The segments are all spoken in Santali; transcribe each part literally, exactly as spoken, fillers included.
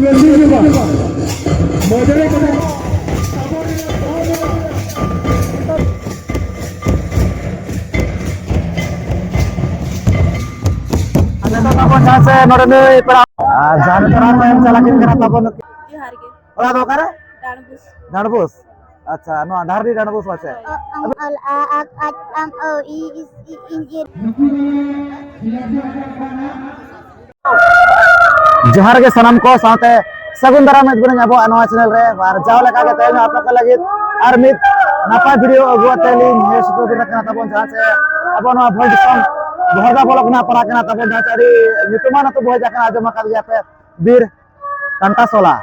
ᱟᱨ ᱱᱤᱛᱚᱜ ᱛᱟᱵᱚᱱ ᱡᱟᱦᱟᱸ ᱥᱮ ᱱᱚᱰᱮ ᱱᱩᱭ ᱯᱮᱲᱟ, ᱟᱨ ᱡᱟᱦᱟᱸ ᱞᱮᱠᱟ ᱱᱟᱜ ᱮᱢ ᱪᱟᱞᱟᱜ ᱠᱟᱱᱟ ᱛᱟᱵᱚᱱ᱾ ᱡᱚᱦᱟᱨ ᱜᱮ᱾ ᱚᱲᱟᱜ ᱫᱚ ᱚᱠᱟᱨᱮ? ᱰᱟᱸᱰᱵᱩᱥ᱾ ᱰᱟᱸᱰᱵᱩᱥ᱾ ᱟᱪᱪᱷᱟ, ᱱᱚᱣᱟ ᱰᱟᱦᱟᱨᱰᱤ ᱰᱟᱸᱰᱵᱩᱥ ᱢᱟᱪᱮ᱾ ᱚ, ᱚᱝ, ᱚᱞ, ᱟ, ᱟᱠ, ᱟᱪ, ᱟᱢ, ᱚ, ᱤ, ᱤᱥ, ᱤ, ᱤᱧ, ᱤᱨ᱾ ᱡᱚᱦᱟᱨ ᱜᱮ ᱥᱟᱱᱟᱢ ᱠᱚ, ᱥᱟᱶᱛᱮ ᱥᱟᱹᱜᱩᱱ ᱫᱟᱨᱟᱢ ᱮᱫ ᱵᱚᱱᱟᱹᱧ ᱟᱵᱚᱣᱟᱜ ᱱᱚᱣᱟ ᱪᱮᱱᱮᱞ ᱨᱮ᱾ ᱟᱨ ᱡᱟᱣ ᱞᱮᱠᱟ ᱜᱮ ᱛᱮᱦᱮᱧ ᱟᱯᱮ ᱠᱚ ᱞᱟᱹᱜᱤᱫ ᱟᱨ ᱢᱤᱫ ᱱᱟᱯᱟᱭ ᱵᱷᱤᱰᱤᱭᱳ ᱟᱹᱜᱩ ᱟᱛᱮ ᱞᱤᱧ ᱦᱮᱡ ᱥᱮᱴᱮᱨ ᱟᱠᱟᱱᱟ ᱛᱟᱵᱚᱱ, ᱡᱟᱦᱟᱸ ᱪᱮ ᱟᱵᱚ ᱱᱚᱣᱟ ᱵᱷᱚᱸᱡᱽ ᱫᱤᱥᱚᱢ ᱵᱚᱦᱚᱲᱫᱟ ᱵᱞᱚᱠ ᱨᱮᱱᱟᱜ ᱯᱟᱲᱟ ᱠᱟᱱᱟ ᱛᱟᱵᱚᱱ, ᱡᱟᱦᱟᱸ ᱪᱮ ᱟᱹᱰᱤ ᱧᱩᱛᱩᱢᱟᱱ ᱟᱹᱛᱩ ᱵᱚᱦᱮᱡ ᱟᱠᱟᱱᱟ, ᱟᱸᱡᱚᱢ ᱟᱠᱟᱫ ᱜᱮᱭᱟ ᱯᱮ, ᱵᱤᱨ ᱠᱟᱱᱴᱟᱥᱚᱞᱟ᱾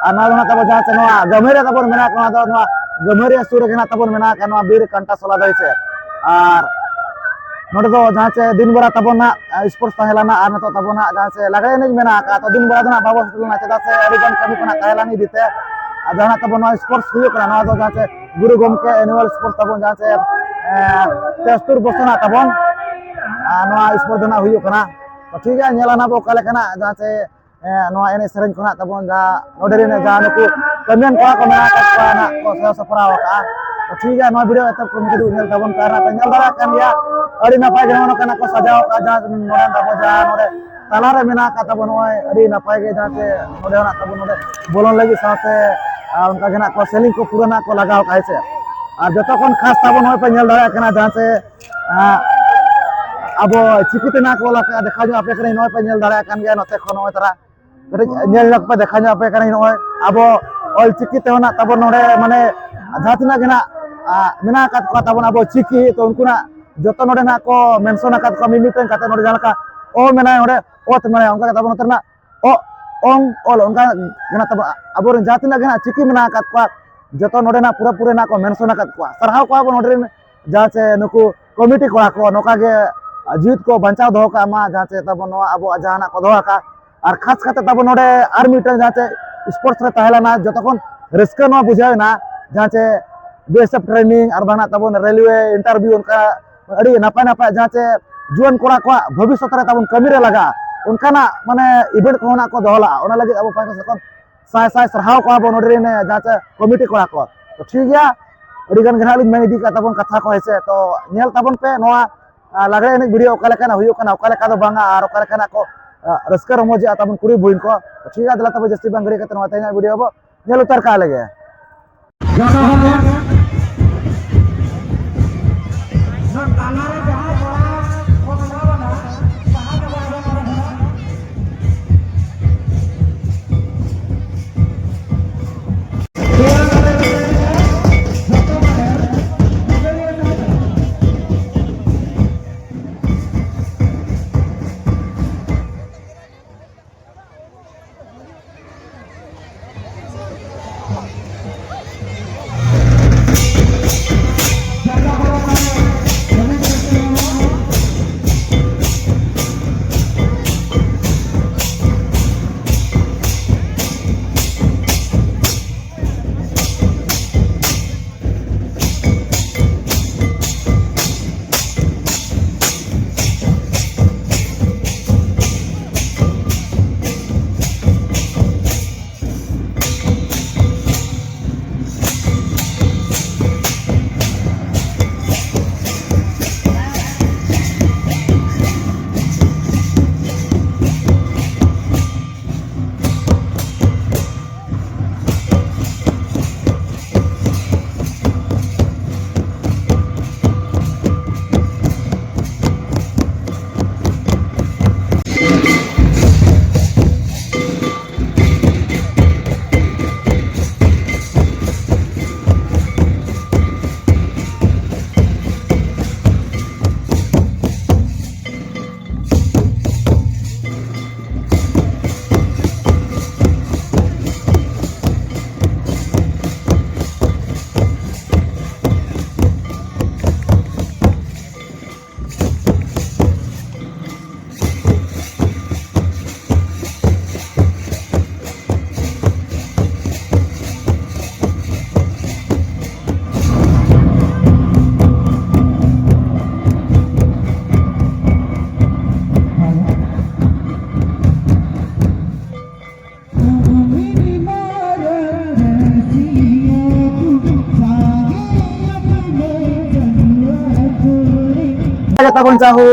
ᱟᱨ ᱱᱚᱣᱟ ᱫᱚ ᱱᱟᱜ ᱛᱟᱵᱚ ᱡᱟᱦᱟᱸ ᱪᱮ ᱱᱚᱣᱟ ᱜᱟᱹᱢᱟᱹᱨᱤᱭᱟᱹ ᱛᱟᱵᱚᱱ ᱢᱮᱱᱟᱜ ᱠᱚᱣᱟ, ᱱᱚᱣᱟ ᱫᱚ ᱱᱚᱣᱟ ᱜᱟᱹᱢᱟᱹᱨᱤᱭᱟᱹ ᱥᱩᱨ ᱨᱮᱜᱮ ᱱᱟᱜ ᱛᱟᱵᱚᱱ ᱢᱮᱱᱟᱜ ᱟᱠᱟᱫ ᱱᱚᱣᱟ ᱵᱤᱨ ᱠᱟᱱᱴᱟᱥᱚᱞᱟ ᱫᱚ, ᱦᱮᱸ ᱥᱮ᱾ ᱟᱨ ᱱᱚᱰᱮ ᱫᱚ ᱡᱟᱦᱟᱸ ᱪᱮ ᱫᱤᱱ ᱵᱮᱲᱟ ᱛᱟᱵᱚᱱ ᱱᱟᱜ, ᱮ, ᱥᱯᱳᱨᱴᱥ ᱛᱟᱦᱮᱸ ᱞᱮᱱᱟ ᱟᱨ ᱱᱤᱛᱚᱜ ᱛᱟᱵᱚᱱ ᱱᱟᱜ ᱡᱟᱦᱟᱸ ᱪᱮ ᱞᱟᱜᱽᱲᱮ ᱮᱱᱮᱡ ᱢᱮᱱᱟᱜ ᱟᱠᱟᱫ, ᱛᱚ ᱫᱤᱱ ᱵᱮᱲᱟ ᱫᱚ ᱱᱟᱜ ᱵᱟᱵᱚ ᱥᱮᱴᱮᱨ ᱞᱮᱱᱟ, ᱪᱮᱫᱟᱜ ᱥᱮ ᱟᱹᱰᱤ ᱜᱟᱱ ᱠᱟᱹᱢᱤ ᱠᱚ ᱱᱟᱜ ᱛᱟᱦᱮᱸ ᱞᱮᱱ ᱤᱫᱤ ᱛᱮ᱾ ᱟᱨ ᱡᱟᱦᱟᱸ ᱱᱟᱜ ᱛᱟᱵᱚᱱ ᱱᱚᱣᱟ ᱥᱯᱳᱨᱴᱥ ᱦᱩᱭᱩᱜ ᱠᱟᱱᱟ, ᱱᱚᱣᱟ ᱫᱚ ᱡᱟᱦᱟᱸ ᱪᱮ ᱜᱩᱨᱩ ᱜᱚᱢᱠᱮ ᱮᱱᱩᱣᱟᱞ ᱥᱯᱳᱨᱴᱥ ᱛᱟᱵᱚᱱ, ᱡᱟᱦᱟᱸ ᱪᱮ, ᱮ, ᱛᱮᱥᱛᱩᱨ ᱵᱚᱪᱷᱚᱨ ᱱᱟᱜ ᱛᱟᱵᱚᱱ, ᱟᱨ ᱱᱚᱣᱟ ᱥᱯᱳᱨᱴᱥ ᱫᱚ ᱱᱟᱜ ᱦᱩᱭᱩᱜ ᱠᱟᱱᱟ᱾ ᱛᱚ ᱴᱷᱤᱠ ᱜᱮᱭᱟ, ᱧᱮᱞ ᱟᱱᱟ ᱵᱚ ᱚᱠᱟ ᱞᱮᱠᱟᱱᱟᱜ ᱡᱟᱦᱟᱸ ᱪᱮ ᱦᱮᱸ, ᱱᱚᱣᱟ ᱮᱱᱮᱡ ᱥᱮᱨᱮᱧ ᱠᱚ ᱱᱟᱜ ᱛᱟᱵᱚᱱ ᱡᱟᱦᱟᱸ ᱱᱚᱰᱮ ᱨᱮᱱ ᱡᱟᱦᱟᱸ ᱱᱩᱠᱩ ᱠᱟᱹᱢᱤᱭᱟᱱ ᱠᱚᱲᱟ ᱠᱚ ᱢᱮᱱᱟᱜ ᱟᱠᱟᱫ ᱠᱚᱣᱟ ᱱᱟᱜ ᱠᱚ ᱥᱟᱡᱟᱣ ᱥᱟᱯᱲᱟᱣ ᱟᱠᱟᱫᱼᱟ᱾ ᱛᱚ ᱴᱷᱤᱠ ᱜᱮᱭᱟ, ᱱᱚᱣᱟ ᱵᱷᱤᱰᱤᱭᱳ ᱮᱛᱚᱦᱚᱵ ᱠᱷᱚᱱ ᱢᱩᱪᱟᱹᱫ ᱫᱷᱟᱹᱵᱤᱡ ᱧᱮᱞ ᱛᱟᱵᱚᱱ ᱯᱮ᱾ ᱟᱨ ᱯᱮ ᱧᱮᱞ ᱫᱟᱲᱮᱭᱟᱜ ᱠᱟᱱ ᱜᱮᱭᱟ, ᱟᱹᱰᱤ ᱱᱟᱯᱟᱭ ᱜᱮ ᱱᱚᱜᱼᱚ ᱱᱚᱝᱠᱟᱱᱟᱜ ᱠᱚ ᱥᱟᱡᱟᱣ ᱟᱠᱟᱫᱼᱟ᱾ ᱡᱟᱦᱟᱸ ᱱᱚᱰᱮ ᱟᱵᱚ ᱡᱟᱦᱟᱸ ᱱᱚᱰᱮ ᱛᱟᱞᱟ ᱨᱮ ᱢᱮᱱᱟᱜ ᱟᱠᱟᱫ ᱛᱟᱵᱚᱱ, ᱱᱚᱜᱼᱚᱭ ᱟᱹᱰᱤ ᱱᱟᱯᱟᱭ ᱜᱮ ᱡᱟᱦᱟᱸ ᱪᱮ ᱱᱚᱰᱮ ᱦᱚᱸ ᱱᱟᱜ ᱛᱟᱵᱚᱱ ᱱᱚᱰᱮ ᱵᱚᱞᱚᱱ ᱞᱟᱹᱜᱤᱫ ᱥᱟᱶᱛᱮ, ᱟᱨ ᱚᱱᱠᱟ ᱜᱮ ᱱᱟᱜ ᱠᱚ ᱥᱮᱞᱤᱝ ᱠᱚ ᱯᱩᱨᱟᱹ ᱱᱟᱜ ᱠᱚ ᱞᱟᱜᱟᱣ ᱟᱠᱟᱫᱼᱟ, ᱦᱮᱸ ᱥᱮ᱾ ᱟᱨ ᱡᱚᱛᱚ ᱠᱷᱚᱱ ᱠᱷᱟᱥ ᱛᱟᱵᱚᱱ ᱱᱚᱜᱼᱚᱭ ᱯᱮ ᱧᱮᱞ ᱫᱟᱲᱮᱭᱟᱜ ᱠᱟᱱᱟ ᱡᱟᱦᱟᱸ ᱪᱮ, ᱟᱸ, ᱟᱵᱚ ᱪᱤᱠᱤ ᱛᱮ ᱱᱟᱜ ᱠᱚ ᱚᱞ ᱟᱠᱟᱫᱼᱟ, ᱫᱮᱠᱷᱟᱣ ᱧᱚᱜ ᱟᱯᱮ ᱠᱟᱹᱱᱟᱹᱧ, ᱱᱚᱜᱼᱚᱭ ᱯᱮ ᱧᱮᱞ ᱫᱟᱲᱮᱭᱟᱜ ᱠᱟᱱ ᱜᱮᱭᱟ ᱱᱚᱛᱮ ᱠᱷᱚᱱ ᱱᱚᱜᱼᱚᱭ ᱛᱟᱨᱟ ᱠᱟᱹᱴᱤᱡ ᱧᱮᱞ ᱧᱚᱜ ᱯᱮ, ᱫᱮᱠᱷᱟᱣ ᱧᱚᱜ ᱟᱯᱮ ᱠᱟᱹᱱᱟᱹᱧ᱾ ᱱᱚᱜᱼᱚᱭ ᱟᱵᱚ ᱚᱞ ᱪᱤᱠᱤ ᱛᱮᱦᱚᱸ ᱱᱟᱜ ᱛᱟᱵᱚᱱ ᱱᱚᱰᱮ, ᱢᱟᱱᱮ, ᱡᱟᱦᱟᱸ ᱛᱤᱱᱟᱹᱜ ᱜᱮ ᱱᱟᱜ, ᱟ, ᱢᱮᱱᱟᱜ ᱟᱠᱟᱫ ᱠᱚᱣᱟ ᱛᱟᱵᱚᱱ ᱟᱵᱚ ᱪᱤᱠᱤ, ᱛᱚ ᱩᱱᱠᱩ ᱱᱟᱜ ᱡᱚᱛᱚ ᱱᱚᱰᱮ ᱱᱟᱜ ᱠᱚ ᱢᱮᱱᱥᱚᱱ ᱟᱠᱟᱫ ᱠᱚᱣᱟ ᱢᱤᱫ ᱢᱤᱫᱴᱮᱱ ᱠᱟᱛᱮ᱾ ᱱᱚᱰᱮ ᱡᱟᱦᱟᱸ ᱞᱮᱠᱟ ᱚ ᱢᱮᱱᱟᱭᱟ, ᱱᱚᱰᱮ ᱚᱛ ᱢᱮᱱᱟᱭᱟ, ᱚᱱᱠᱟ ᱜᱮ ᱛᱟᱵᱚᱱ ᱱᱚᱛᱮ ᱨᱮᱱᱟᱜ ᱚ, ᱚᱝ, ᱚᱞ, ᱚᱱᱠᱟ ᱜᱮ ᱱᱟᱜ ᱛᱟᱵᱚᱱ ᱟᱵᱚᱨᱮᱱ ᱡᱟᱦᱟᱸ ᱛᱤᱱᱟᱹᱜ ᱜᱮ ᱱᱟᱜ ᱪᱤᱠᱤ ᱢᱮᱱᱟᱜ ᱟᱠᱟᱫ ᱠᱚᱣᱟ, ᱡᱚᱛᱚ ᱱᱚᱰᱮ ᱱᱟᱜ ᱯᱩᱨᱟᱹ ᱯᱩᱨᱟᱹ ᱱᱟᱜ ᱠᱚ ᱢᱮᱱᱥᱚᱱ ᱟᱠᱟᱫ ᱠᱚᱣᱟ᱾ ᱥᱟᱨᱦᱟᱣ ᱠᱚᱣᱟ ᱵᱚᱱ ᱱᱚᱰᱮ ᱨᱮᱱ ᱡᱟᱦᱟᱸ ᱪᱮ ᱱᱩᱠᱩ ᱠᱚᱢᱤᱴᱤ ᱠᱚᱲᱟ ᱠᱚ, ᱱᱚᱝᱠᱟ ᱜᱮ ᱡᱤᱣᱤᱫ ᱠᱚ ᱵᱟᱧᱪᱟᱣ ᱫᱚᱦᱚ ᱠᱟᱜ ᱢᱟ, ᱡᱟᱦᱟᱸ ᱪᱮ ᱛᱟᱵᱚᱱ ᱱᱚᱣᱟ ᱟᱵᱚᱣᱟᱜ ᱡᱟᱦᱟᱱᱟᱜ ᱠᱚ ᱫᱚᱦᱚ ᱟᱠᱟᱫ᱾ ᱟᱨ ᱠᱷᱟᱥ ᱠᱟᱛᱮ ᱛᱟᱵᱚᱱ ᱱᱚᱰᱮ ᱟᱨ ᱢᱤᱫᱴᱟᱝ ᱡᱟᱦᱟᱸ ᱪᱮ ᱥᱯᱳᱨᱴᱥ ᱨᱮ ᱛᱟᱦᱮᱸ ᱞᱮᱱᱟ, ᱡᱚᱛᱚ ᱠᱷᱚᱱ ᱨᱟᱹᱥᱠᱟᱹ ᱱᱚᱣᱟ ᱵᱩᱡᱷᱟᱹᱣ ᱮᱱᱟ, ᱡᱟᱦᱟᱸ ᱪᱮ ᱵᱤ ᱮᱥ ᱮᱯᱷ ᱴᱨᱮᱱᱤᱝ ᱟᱨ ᱵᱟᱝ ᱛᱟᱵᱚᱱ ᱨᱮᱞᱣᱮ ᱤᱱᱴᱟᱨᱵᱷᱤᱭᱩ, ᱚᱱᱠᱟ ᱟᱹᱰᱤ ᱱᱟᱯᱟᱭ ᱱᱟᱯᱟᱭ ᱡᱟᱦᱟᱸ ᱪᱮ ᱡᱩᱣᱟᱹᱱ ᱠᱚᱲᱟ ᱠᱚᱣᱟᱜ ᱵᱷᱚᱵᱤᱥᱥᱚᱛ ᱨᱮ ᱛᱟᱵᱚᱱ ᱠᱟᱹᱢᱤ ᱨᱮ ᱞᱟᱜᱟᱜᱼᱟ᱾ ᱚᱱᱠᱟᱱᱟᱜ ᱢᱟᱱᱮ ᱤᱵᱷᱮᱱᱴ ᱠᱚᱦᱚᱸ ᱱᱟᱜ ᱠᱚ ᱫᱚᱦᱚ ᱞᱟᱜᱼᱟ᱾ ᱚᱱᱟ ᱞᱟᱹᱜᱤᱫ ᱟᱵᱚ ᱯᱟᱦᱴᱟ ᱥᱮᱫ ᱠᱷᱚᱱ ᱥᱟᱭ ᱥᱟᱭ ᱥᱟᱨᱦᱟᱣ ᱠᱚᱣᱟ ᱵᱚᱱ ᱱᱚᱰᱮ ᱨᱮᱱ ᱡᱟᱦᱟᱸ ᱪᱮ ᱠᱚᱢᱤᱴᱤ ᱠᱚᱲᱟ ᱠᱚ᱾ ᱛᱚ ᱴᱷᱤᱠ ᱜᱮᱭᱟ, ᱟᱹᱰᱤ ᱜᱟᱱ ᱜᱮ ᱱᱟᱦᱟᱜ ᱞᱤᱧ ᱢᱮᱱ ᱤᱫᱤ ᱠᱟᱜ ᱛᱟᱵᱚᱱ ᱠᱟᱛᱷᱟ ᱠᱚ, ᱦᱮᱸ ᱥᱮ᱾ ᱛᱚ ᱧᱮᱞ ᱛᱟᱵᱚᱱ ᱯᱮ ᱱᱚᱣᱟ, ᱟ, ᱞᱟᱜᱽᱲᱮ ᱮᱱᱮᱡ ᱵᱷᱤᱰᱤᱭᱳ ᱚᱠᱟ ᱞᱮᱠᱟᱱᱟᱜ ᱦᱩᱭᱩᱜ ᱠᱟᱱᱟ, ᱚᱠᱟ ᱞᱮᱠᱟ ᱫᱚ ᱵᱟᱝᱟ, ᱟᱨ ᱚᱠᱟ ᱞᱮᱠᱟᱱᱟᱜ ᱠᱚ, ᱟ, ᱨᱟᱹᱥᱠᱟᱹ ᱨᱚᱢᱚᱡᱮᱜᱼᱟ ᱛᱟᱵᱚᱱ ᱠᱩᱲᱤ ᱵᱚᱭᱤᱱ ᱠᱚ᱾ ᱛᱚ ᱴᱷᱤᱠ ᱜᱮᱭᱟ, ᱫᱮᱞᱟ ᱛᱚᱵᱮ ᱡᱟᱹᱥᱛᱤ ᱵᱟᱝ ᱜᱷᱟᱹᱲᱤ ᱠᱟᱛᱮ ᱱᱚᱣᱟ ᱛᱮᱦᱮᱧᱟᱜ ᱵᱷᱤᱰᱤᱭᱳ ᱵᱚ ᱧᱮᱞ ᱩᱛᱟᱹᱨ ᱠᱟᱜ ᱞᱮᱜᱮ᱾ ᱡᱚᱛᱚ ᱦᱚᱲ ᱜᱮ᱾ ᱱᱚᱣᱟ ᱛᱟᱞᱟᱨᱮ ᱡᱟᱦᱟᱸ ᱠᱚᱲᱟ ᱠᱚ ᱢᱮᱱᱟᱜ ᱵᱚᱱᱟ, ᱥᱟᱦᱟ ᱧᱚᱜᱚᱜ ᱟᱵᱚᱱ ᱱᱚᱰᱮ ᱠᱷᱚᱱᱟᱜ᱾ ᱛᱟᱵᱚᱱ ᱡᱟᱦᱩ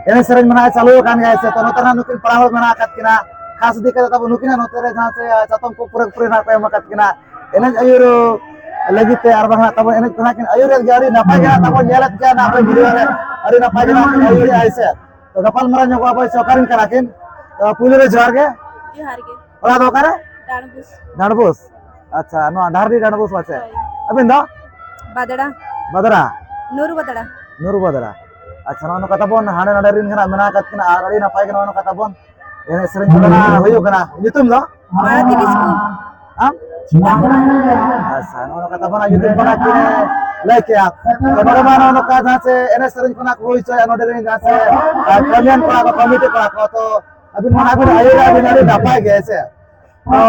ᱮᱱᱮᱡ ᱥᱮᱨᱮᱧ ᱢᱮᱱᱟᱜᱼᱟ, ᱪᱟᱹᱞᱩ ᱟᱠᱟᱱ ᱜᱮᱭᱟ ᱥᱮ, ᱛᱚ ᱱᱚᱛᱮ ᱨᱮᱱᱟᱜ ᱱᱩᱠᱤᱱ ᱯᱟᱲᱦᱟᱣ ᱢᱮᱱᱟᱜ ᱟᱠᱟᱫ ᱠᱤᱱᱟ, ᱠᱷᱟᱥ ᱤᱫᱤ ᱠᱟᱛᱮ ᱛᱟᱵᱚ ᱱᱩᱠᱤᱱᱟᱜ ᱱᱚᱛᱮ ᱨᱮ ᱡᱟᱦᱟᱸ ᱥᱮ ᱪᱟᱛᱚᱢ ᱠᱚ ᱯᱩᱨᱟᱹ ᱯᱩᱨᱟᱹ ᱱᱟᱜ ᱠᱚ ᱮᱢ ᱟᱠᱟᱫ ᱠᱤᱱᱟ ᱮᱱᱮᱡ ᱟᱹᱭᱩᱨ ᱞᱟᱹᱜᱤᱫ ᱛᱮ, ᱟᱨ ᱵᱟᱝ ᱦᱟᱸᱜ ᱛᱟᱵᱚᱱ ᱮᱱᱮᱡ ᱠᱚ ᱦᱟᱸᱜ ᱠᱤᱱ ᱟᱹᱭᱩᱨᱮᱫ ᱜᱮᱭᱟ, ᱟᱹᱰᱤ ᱱᱟᱯᱟᱭ ᱜᱮ ᱦᱟᱸᱜ ᱛᱟᱵᱚᱱ ᱧᱮᱞᱮᱫ ᱜᱮᱭᱟ ᱱᱟᱜ ᱟᱯᱮ ᱵᱷᱤᱰᱤᱭᱳ ᱨᱮ, ᱟᱹᱰᱤ ᱱᱟᱯᱟᱭ ᱜᱮ ᱦᱟᱸᱜ ᱠᱤᱱ ᱟᱹᱭᱩᱨᱮᱫᱼᱟ ᱦᱮᱸ ᱥᱮ᱾ ᱛᱚ ᱜᱟᱯᱟᱞ ᱢᱟᱨᱟᱣ ᱧᱚᱜᱚᱜ ᱟᱵᱚ ᱥᱮ ᱚᱠᱟᱨᱮᱱ ᱠᱟᱱᱟ ᱠᱤᱱ᱾ ᱛᱚ ᱯᱩᱭᱞᱩ ᱨᱮ ᱡᱚᱦᱟᱨ ᱜᱮ᱾ ᱡᱚᱦᱟᱨ ᱜᱮ᱾ ᱚᱲᱟᱜ ᱫᱚ ᱚᱠᱟᱨᱮ? ᱰᱟᱸᱰᱵᱩᱥ᱾ ᱰᱟᱸᱰᱵᱩᱥ᱾ ᱟᱪᱪᱷᱟ, ᱱᱚᱣᱟ ᱰᱟᱦᱟᱨᱰᱤ ᱰᱟᱸᱰᱵᱩᱥ ᱯᱟᱪᱮ? ᱦᱳᱭ᱾ ᱟᱹᱵᱤᱱ ᱫᱚ? ᱵᱟᱫᱲᱟ᱾ ᱵᱟᱫᱲᱟ? ᱱᱩᱨ ᱵᱟᱫᱲᱟ᱾ ᱱᱩᱨ ᱵᱟᱫᱲᱟ᱾ ᱟᱪᱪᱷᱟ, ᱱᱚᱜᱼᱚ ᱱᱚᱝᱠᱟ ᱛᱟᱵᱚᱱ ᱦᱟᱸᱰᱮ ᱱᱟᱰᱮ ᱨᱤᱱ ᱜᱮ ᱱᱟᱜ ᱢᱮᱱᱟᱜ ᱟᱠᱟᱫ ᱠᱤᱱᱟ ᱟᱨ ᱟᱹᱰᱤ ᱱᱟᱯᱟᱭ ᱜᱮ ᱱᱚᱜᱼᱚ ᱱᱚᱝᱠᱟ ᱛᱟᱵᱚᱱ ᱮᱱᱮᱡ ᱥᱮᱨᱮᱧ ᱠᱚ ᱱᱟᱜ ᱦᱩᱭᱩᱜ ᱠᱟᱱᱟ᱾ ᱧᱩᱛᱩᱢ ᱫᱚ? ᱢᱟᱞᱚᱛᱤ ᱠᱤᱥᱠᱩ᱾ ᱟᱢ? ᱟᱪᱪᱷᱟ, ᱱᱚᱜᱼᱚ ᱱᱚᱝᱠᱟ ᱛᱟᱵᱚᱱ ᱧᱩᱛᱩᱢ ᱠᱚ ᱱᱟᱜ ᱠᱤᱱ ᱞᱟᱹᱭ ᱠᱮᱜᱼᱟ᱾ ᱛᱚ ᱱᱚᱰᱮ ᱢᱟ ᱱᱚᱜᱼᱚ ᱱᱚᱝᱠᱟ ᱡᱟᱦᱟᱸ ᱥᱮ ᱮᱱᱮᱡ ᱥᱮᱨᱮᱧ ᱠᱚ ᱱᱟᱜ ᱠᱚ ᱦᱩᱭ ᱦᱚᱪᱚᱭᱟ ᱱᱚᱰᱮ ᱨᱤᱱ ᱡᱟᱦᱟᱸ ᱥᱮ, ᱟᱨ, ᱠᱟᱹᱢᱤᱭᱟᱱ ᱠᱚᱲᱟ ᱠᱚ, ᱠᱚᱢᱤᱴᱤ ᱠᱚᱲᱟ ᱠᱚ, ᱛᱚ ᱟᱹᱵᱤᱱ ᱢᱟ ᱱᱟᱜ ᱵᱤᱱ ᱟᱹᱭᱩᱨᱮᱜᱼᱟ ᱵᱤᱱ ᱟᱹᱰᱤ ᱱᱟᱯᱟᱭ ᱜᱮ, ᱦᱮᱸ ᱥᱮ? ᱛᱚ,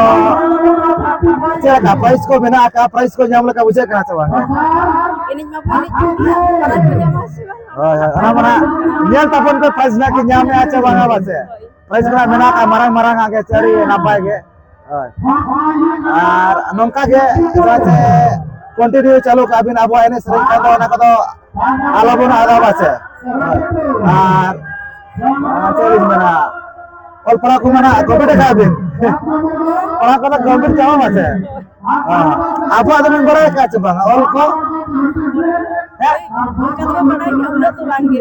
ᱪᱮᱫ ᱞᱮᱠᱟ prize ᱠᱚ ᱢᱮᱱᱟᱜ ᱟᱠᱟᱫ, prize ᱠᱚ ᱧᱟᱢ ᱞᱮᱠᱟ ᱵᱩᱡᱷᱟᱹᱜ ᱠᱟᱱᱟ ᱥᱮ ᱵᱟᱝ? ᱮᱱᱮᱡ ᱢᱟᱵᱚ ᱮᱱᱮᱡ ᱠᱟᱱ ᱜᱮᱭᱟ, prize ᱠᱚ ᱧᱟᱢᱟ ᱥᱮ ᱵᱟᱝ? ᱦᱳᱭ, ᱦᱳᱭ, ᱚᱱᱟ ᱢᱟ ᱱᱟᱜ ᱧᱮᱞ ᱛᱟᱵᱚᱱ ᱯᱮ, prize ᱱᱟᱜ ᱠᱤᱱ ᱧᱟᱢᱮᱜᱼᱟ ᱪᱮ ᱵᱟᱝᱟ ᱯᱟᱥᱮ? Prize ᱠᱚ ᱱᱟᱜ ᱢᱮᱱᱟᱜ ᱟᱠᱟᱫ ᱢᱟᱨᱟᱝ ᱢᱟᱨᱟᱝ ᱟᱜ ᱜᱮ, ᱟᱹᱰᱤ ᱱᱟᱯᱟᱭ ᱜᱮ᱾ ᱦᱳᱭ᱾ ᱟᱨ ᱱᱚᱝᱠᱟ ᱜᱮ ᱡᱟᱦᱟᱸ ᱪᱮ continue ᱪᱟᱹᱞᱩ ᱠᱟᱜ ᱵᱤᱱ, ᱟᱵᱚᱣᱟᱜ ᱮᱱᱮᱡ ᱥᱮᱨᱮᱧ ᱠᱷᱟᱱ ᱫᱚ ᱚᱱᱟ ᱠᱚᱫᱚ ᱟᱞᱚ ᱵᱚᱱ ᱟᱫᱟ ᱯᱟᱥᱮ᱾ ᱟᱨ, ᱟᱨ ᱪᱮᱫ ᱞᱤᱧ ᱢᱮᱱᱟ, ᱚᱞ ᱯᱟᱲᱦᱟᱣ ᱠᱚ ᱢᱮᱱᱟᱜ complete ᱟᱠᱟᱫ ᱵᱤᱱ? ᱯᱟᱲᱦᱟᱣ ᱠᱚᱫᱚ complete ᱪᱟᱵᱟ ᱯᱟᱥᱮ? ᱦᱮᱸ᱾ ᱟᱵᱚᱣᱟᱜ ᱫᱚᱵᱤᱱ ᱵᱟᱲᱟᱭ ᱟᱠᱟᱫ ᱪᱮ ᱵᱟᱝᱟ ᱚᱞ ᱠᱚ? ᱦᱮᱸ? ᱚᱱᱠᱟ ᱫᱚ ᱵᱟᱲᱟᱭ ᱜᱮᱭᱟ, ᱩᱱᱟᱹᱜ ᱫᱚ ᱵᱟᱝ ᱜᱮ᱾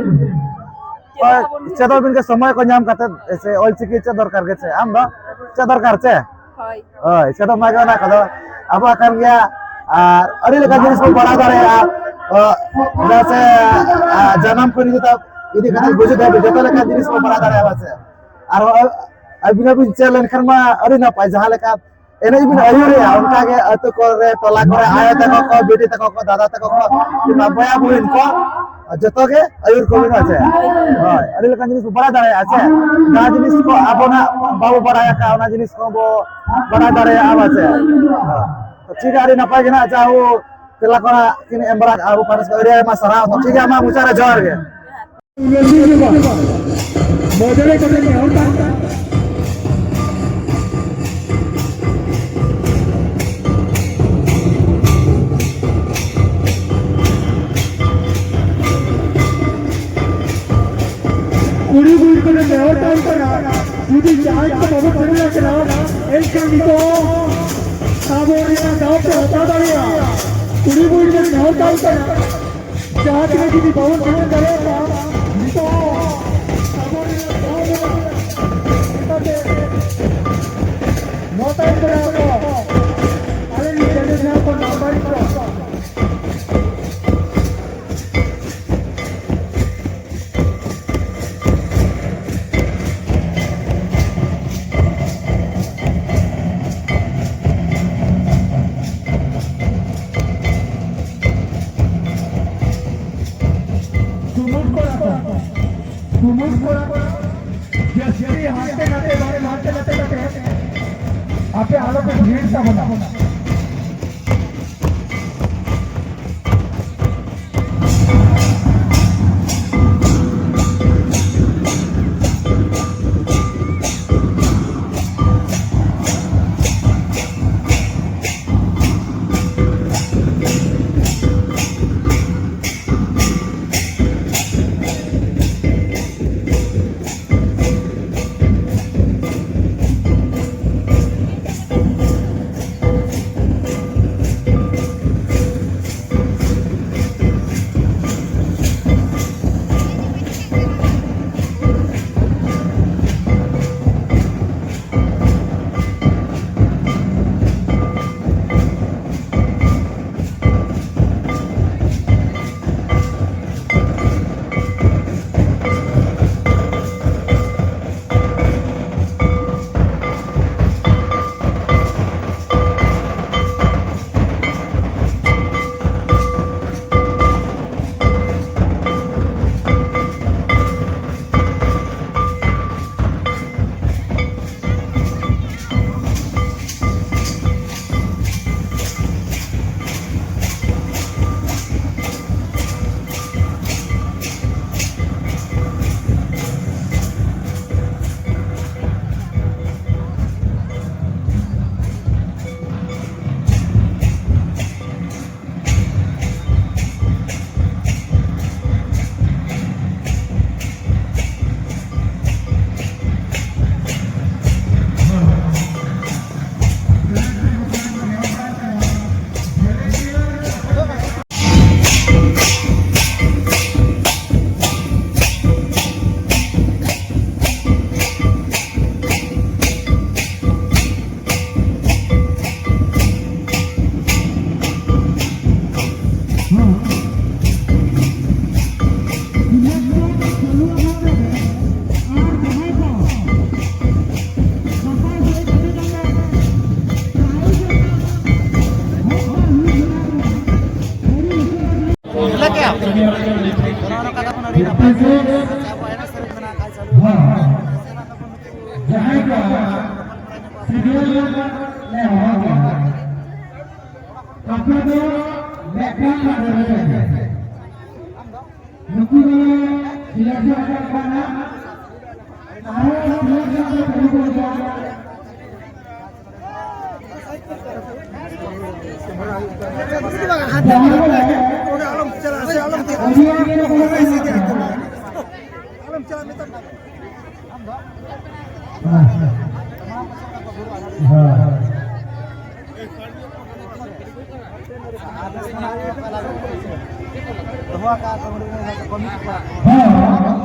ᱦᱳᱭ, ᱪᱮᱫᱚᱜ ᱟᱵᱚᱱ ᱪᱮᱫᱚᱜ ᱵᱤᱱ ᱜᱮ ᱥᱚᱢᱚᱭ ᱠᱚ ᱧᱟᱢ ᱠᱟᱛᱮ, ᱥᱮ ᱚᱞ ᱪᱤᱠᱤ ᱪᱮᱫ ᱫᱚᱨᱠᱟᱨ ᱜᱮ ᱪᱮ? ᱟᱢ ᱫᱚ ᱪᱮᱫ ᱫᱚᱨᱠᱟᱨ ᱪᱮ? ᱦᱳᱭ᱾ ᱦᱳᱭ, ᱪᱮᱫᱚᱜ ᱢᱟ ᱜᱮ ᱚᱱᱟ ᱠᱚᱫᱚ ᱟᱵᱚᱣᱟᱜ ᱠᱟᱱ ᱜᱮᱭᱟ᱾ ᱟᱨ ᱟᱹᱰᱤ ᱞᱮᱠᱟᱱ ᱡᱤᱱᱤᱥ ᱵᱚᱱ ᱵᱟᱲᱟᱭ ᱫᱟᱲᱮᱭᱟᱜᱼᱟ᱾ ᱚ, ᱪᱮᱫᱟᱜ ᱥᱮ, ᱟ, ᱡᱟᱱᱟᱢ ᱠᱷᱚᱱ ᱡᱩᱫᱤ ᱤᱫᱤ ᱠᱟᱛᱮ ᱜᱩᱡᱩᱜ ᱫᱷᱟᱹᱵᱤᱡ ᱡᱚᱛᱚ ᱞᱮᱠᱟᱱ ᱡᱤᱱᱤᱥ ᱵᱚᱱ ᱵᱟᱲᱟᱭ ᱫᱟᱲᱮᱭᱟᱜᱼᱟ, ᱥᱮ? ᱟᱨᱦᱚᱸ ᱟᱹᱵᱤᱱ ᱦᱚᱸᱵᱤᱱ ᱪᱮᱫ ᱞᱮᱱᱠᱷᱟᱱ ᱢᱟ ᱟᱹᱰᱤ ᱱᱟᱯᱟᱭ, ᱡᱟᱦᱟᱸ ᱞᱮᱠᱟ ᱮᱱᱮᱡ ᱵᱤᱱ ᱟᱹᱭᱩᱨᱮᱜᱼᱟ, ᱚᱱᱠᱟ ᱜᱮ ᱟᱹᱛᱩ ᱠᱚᱨᱮ, ᱴᱚᱞᱟ ᱠᱚᱨᱮ, ᱟᱭᱳ ᱛᱟᱠᱚ ᱠᱚ, ᱵᱤᱴᱤ ᱛᱟᱠᱚ ᱠᱚ, ᱫᱟᱫᱟ ᱛᱟᱠᱚ ᱠᱚ, ᱠᱤᱝᱵᱟ ᱵᱚᱭᱦᱟ ᱵᱩᱦᱤᱱ ᱠᱚ, ᱡᱚᱛᱚ ᱜᱮ ᱟᱹᱭᱩᱨ ᱠᱚᱵᱤᱱ, ᱦᱮᱸ ᱥᱮ? ᱦᱳᱭ, ᱟᱹᱰᱤ ᱞᱮᱠᱟᱱ ᱡᱤᱱᱤᱥ ᱵᱚ ᱵᱟᱲᱟᱭ ᱫᱟᱲᱮᱭᱟᱜᱼᱟ, ᱥᱮ? ᱡᱟᱦᱟᱸ ᱡᱤᱱᱤᱥ ᱠᱚ ᱟᱵᱚᱱᱟᱜ ᱵᱟᱵᱚ ᱵᱟᱲᱟᱭ ᱟᱠᱟᱫ, ᱚᱱᱟ ᱡᱤᱱᱤᱥ ᱠᱚᱦᱚᱸ ᱵᱚ ᱵᱟᱲᱟᱭ ᱫᱟᱲᱮᱭᱟᱜᱼᱟ, ᱦᱮᱸ ᱥᱮ? ᱦᱳᱭ᱾ ᱛᱚ ᱴᱷᱤᱠ ᱜᱮᱭᱟ, ᱟᱹᱰᱤ ᱱᱟᱯᱟᱭ ᱜᱮ ᱱᱟᱜ ᱡᱟᱦᱳ ᱛᱮᱞᱟ ᱠᱚ ᱱᱟᱜ ᱠᱤᱱ ᱮᱢ ᱵᱟᱲᱟ ᱟᱵᱚ ᱯᱟᱹᱨᱤᱥ ᱠᱚ, ᱟᱹᱰᱤ ᱟᱭᱢᱟ ᱥᱟᱨᱦᱟᱣ᱾ ᱛᱚ ᱴᱷᱤᱠ ᱜᱮᱭᱟ, ᱢᱟ ᱢᱩᱪᱟᱹᱫ ᱨᱮ ᱡᱚᱦᱟᱨ ᱜᱮ᱾ ᱠᱩᱲᱤ ᱵᱩᱲᱦᱤ ᱠᱚᱞᱮ ᱱᱮᱦᱚᱨ ᱛᱟᱢ ᱠᱟᱱᱟ, ᱡᱩᱫᱤ ᱡᱟᱦᱟᱸᱭ ᱠᱚ ᱵᱟᱵᱚ ᱥᱮᱴᱮᱨ ᱟᱠᱟᱱᱟ, ᱮᱱᱠᱷᱟᱱ ᱱᱤᱛᱚᱜ ᱟᱵᱚ ᱨᱮᱱᱟᱜ ᱫᱟᱣ ᱯᱮ ᱦᱟᱛᱟᱣ ᱫᱟᱲᱮᱭᱟᱜᱼᱟ᱾ ᱠᱩᱲᱤ ᱵᱩᱲᱦᱤ ᱠᱚ ᱱᱮᱦᱚᱨ ᱛᱟᱢ ᱠᱟᱱᱟ, ᱡᱟᱦᱟᱸ ᱛᱤᱱᱟᱹᱜ ᱡᱩᱫᱤ ᱵᱟᱵᱚᱱ ᱥᱮᱴᱮᱨ ᱫᱟᱲᱮᱭᱟᱜᱼᱟ, ᱱᱤᱛᱚᱜ ᱟᱵᱚ ᱨᱮᱱᱟᱜ ᱫᱟᱣ ᱢᱮᱱᱟᱜᱼᱟ᱾ ᱪᱤᱠᱟᱹᱛᱮ ᱱᱚᱣᱟ ᱛᱟᱭᱚᱢ ᱠᱚᱨᱮ ᱟᱵᱚ ᱟᱞᱮ ᱱᱤᱡᱮ ᱱᱤᱡᱮ ᱠᱚ ᱱᱟᱢᱵᱟᱨᱤᱝ ᱠᱚ ᱠᱩᱢᱩᱴ ᱠᱚᱲᱟ ᱠᱚ, ᱠᱩᱢᱩᱴ ᱠᱚᱲᱟ ᱠᱚ, ᱡᱟᱹᱥᱛᱤ ᱦᱟᱱᱛᱮ ᱱᱟᱛᱮ ᱵᱟᱝ, ᱦᱟᱱᱛᱮ ᱱᱟᱛᱮ ᱠᱟᱛᱮ ᱟᱯᱮ ᱟᱞᱚ ᱯᱮ ᱵᱷᱤᱲ ᱛᱟᱵᱚᱱᱟ᱾ ᱥᱤᱞᱮᱠᱥᱚᱱ ᱦᱩᱭᱩᱜ ᱠᱟᱱᱟ᱾ ᱟᱨᱦᱚᱸ ᱥᱤᱞᱮᱠᱥᱚᱱ ᱫᱚ ᱪᱟᱹᱞᱩ ᱠᱚᱜ ᱜᱮᱭᱟ᱾ ᱡᱟᱦᱟᱸ ᱨᱮ ᱚᱰᱤᱭᱮᱱᱥ ᱨᱮ ᱠᱚᱱᱚ ᱦᱮᱸ, ᱦᱮᱸ᱾ ᱦᱮᱸ,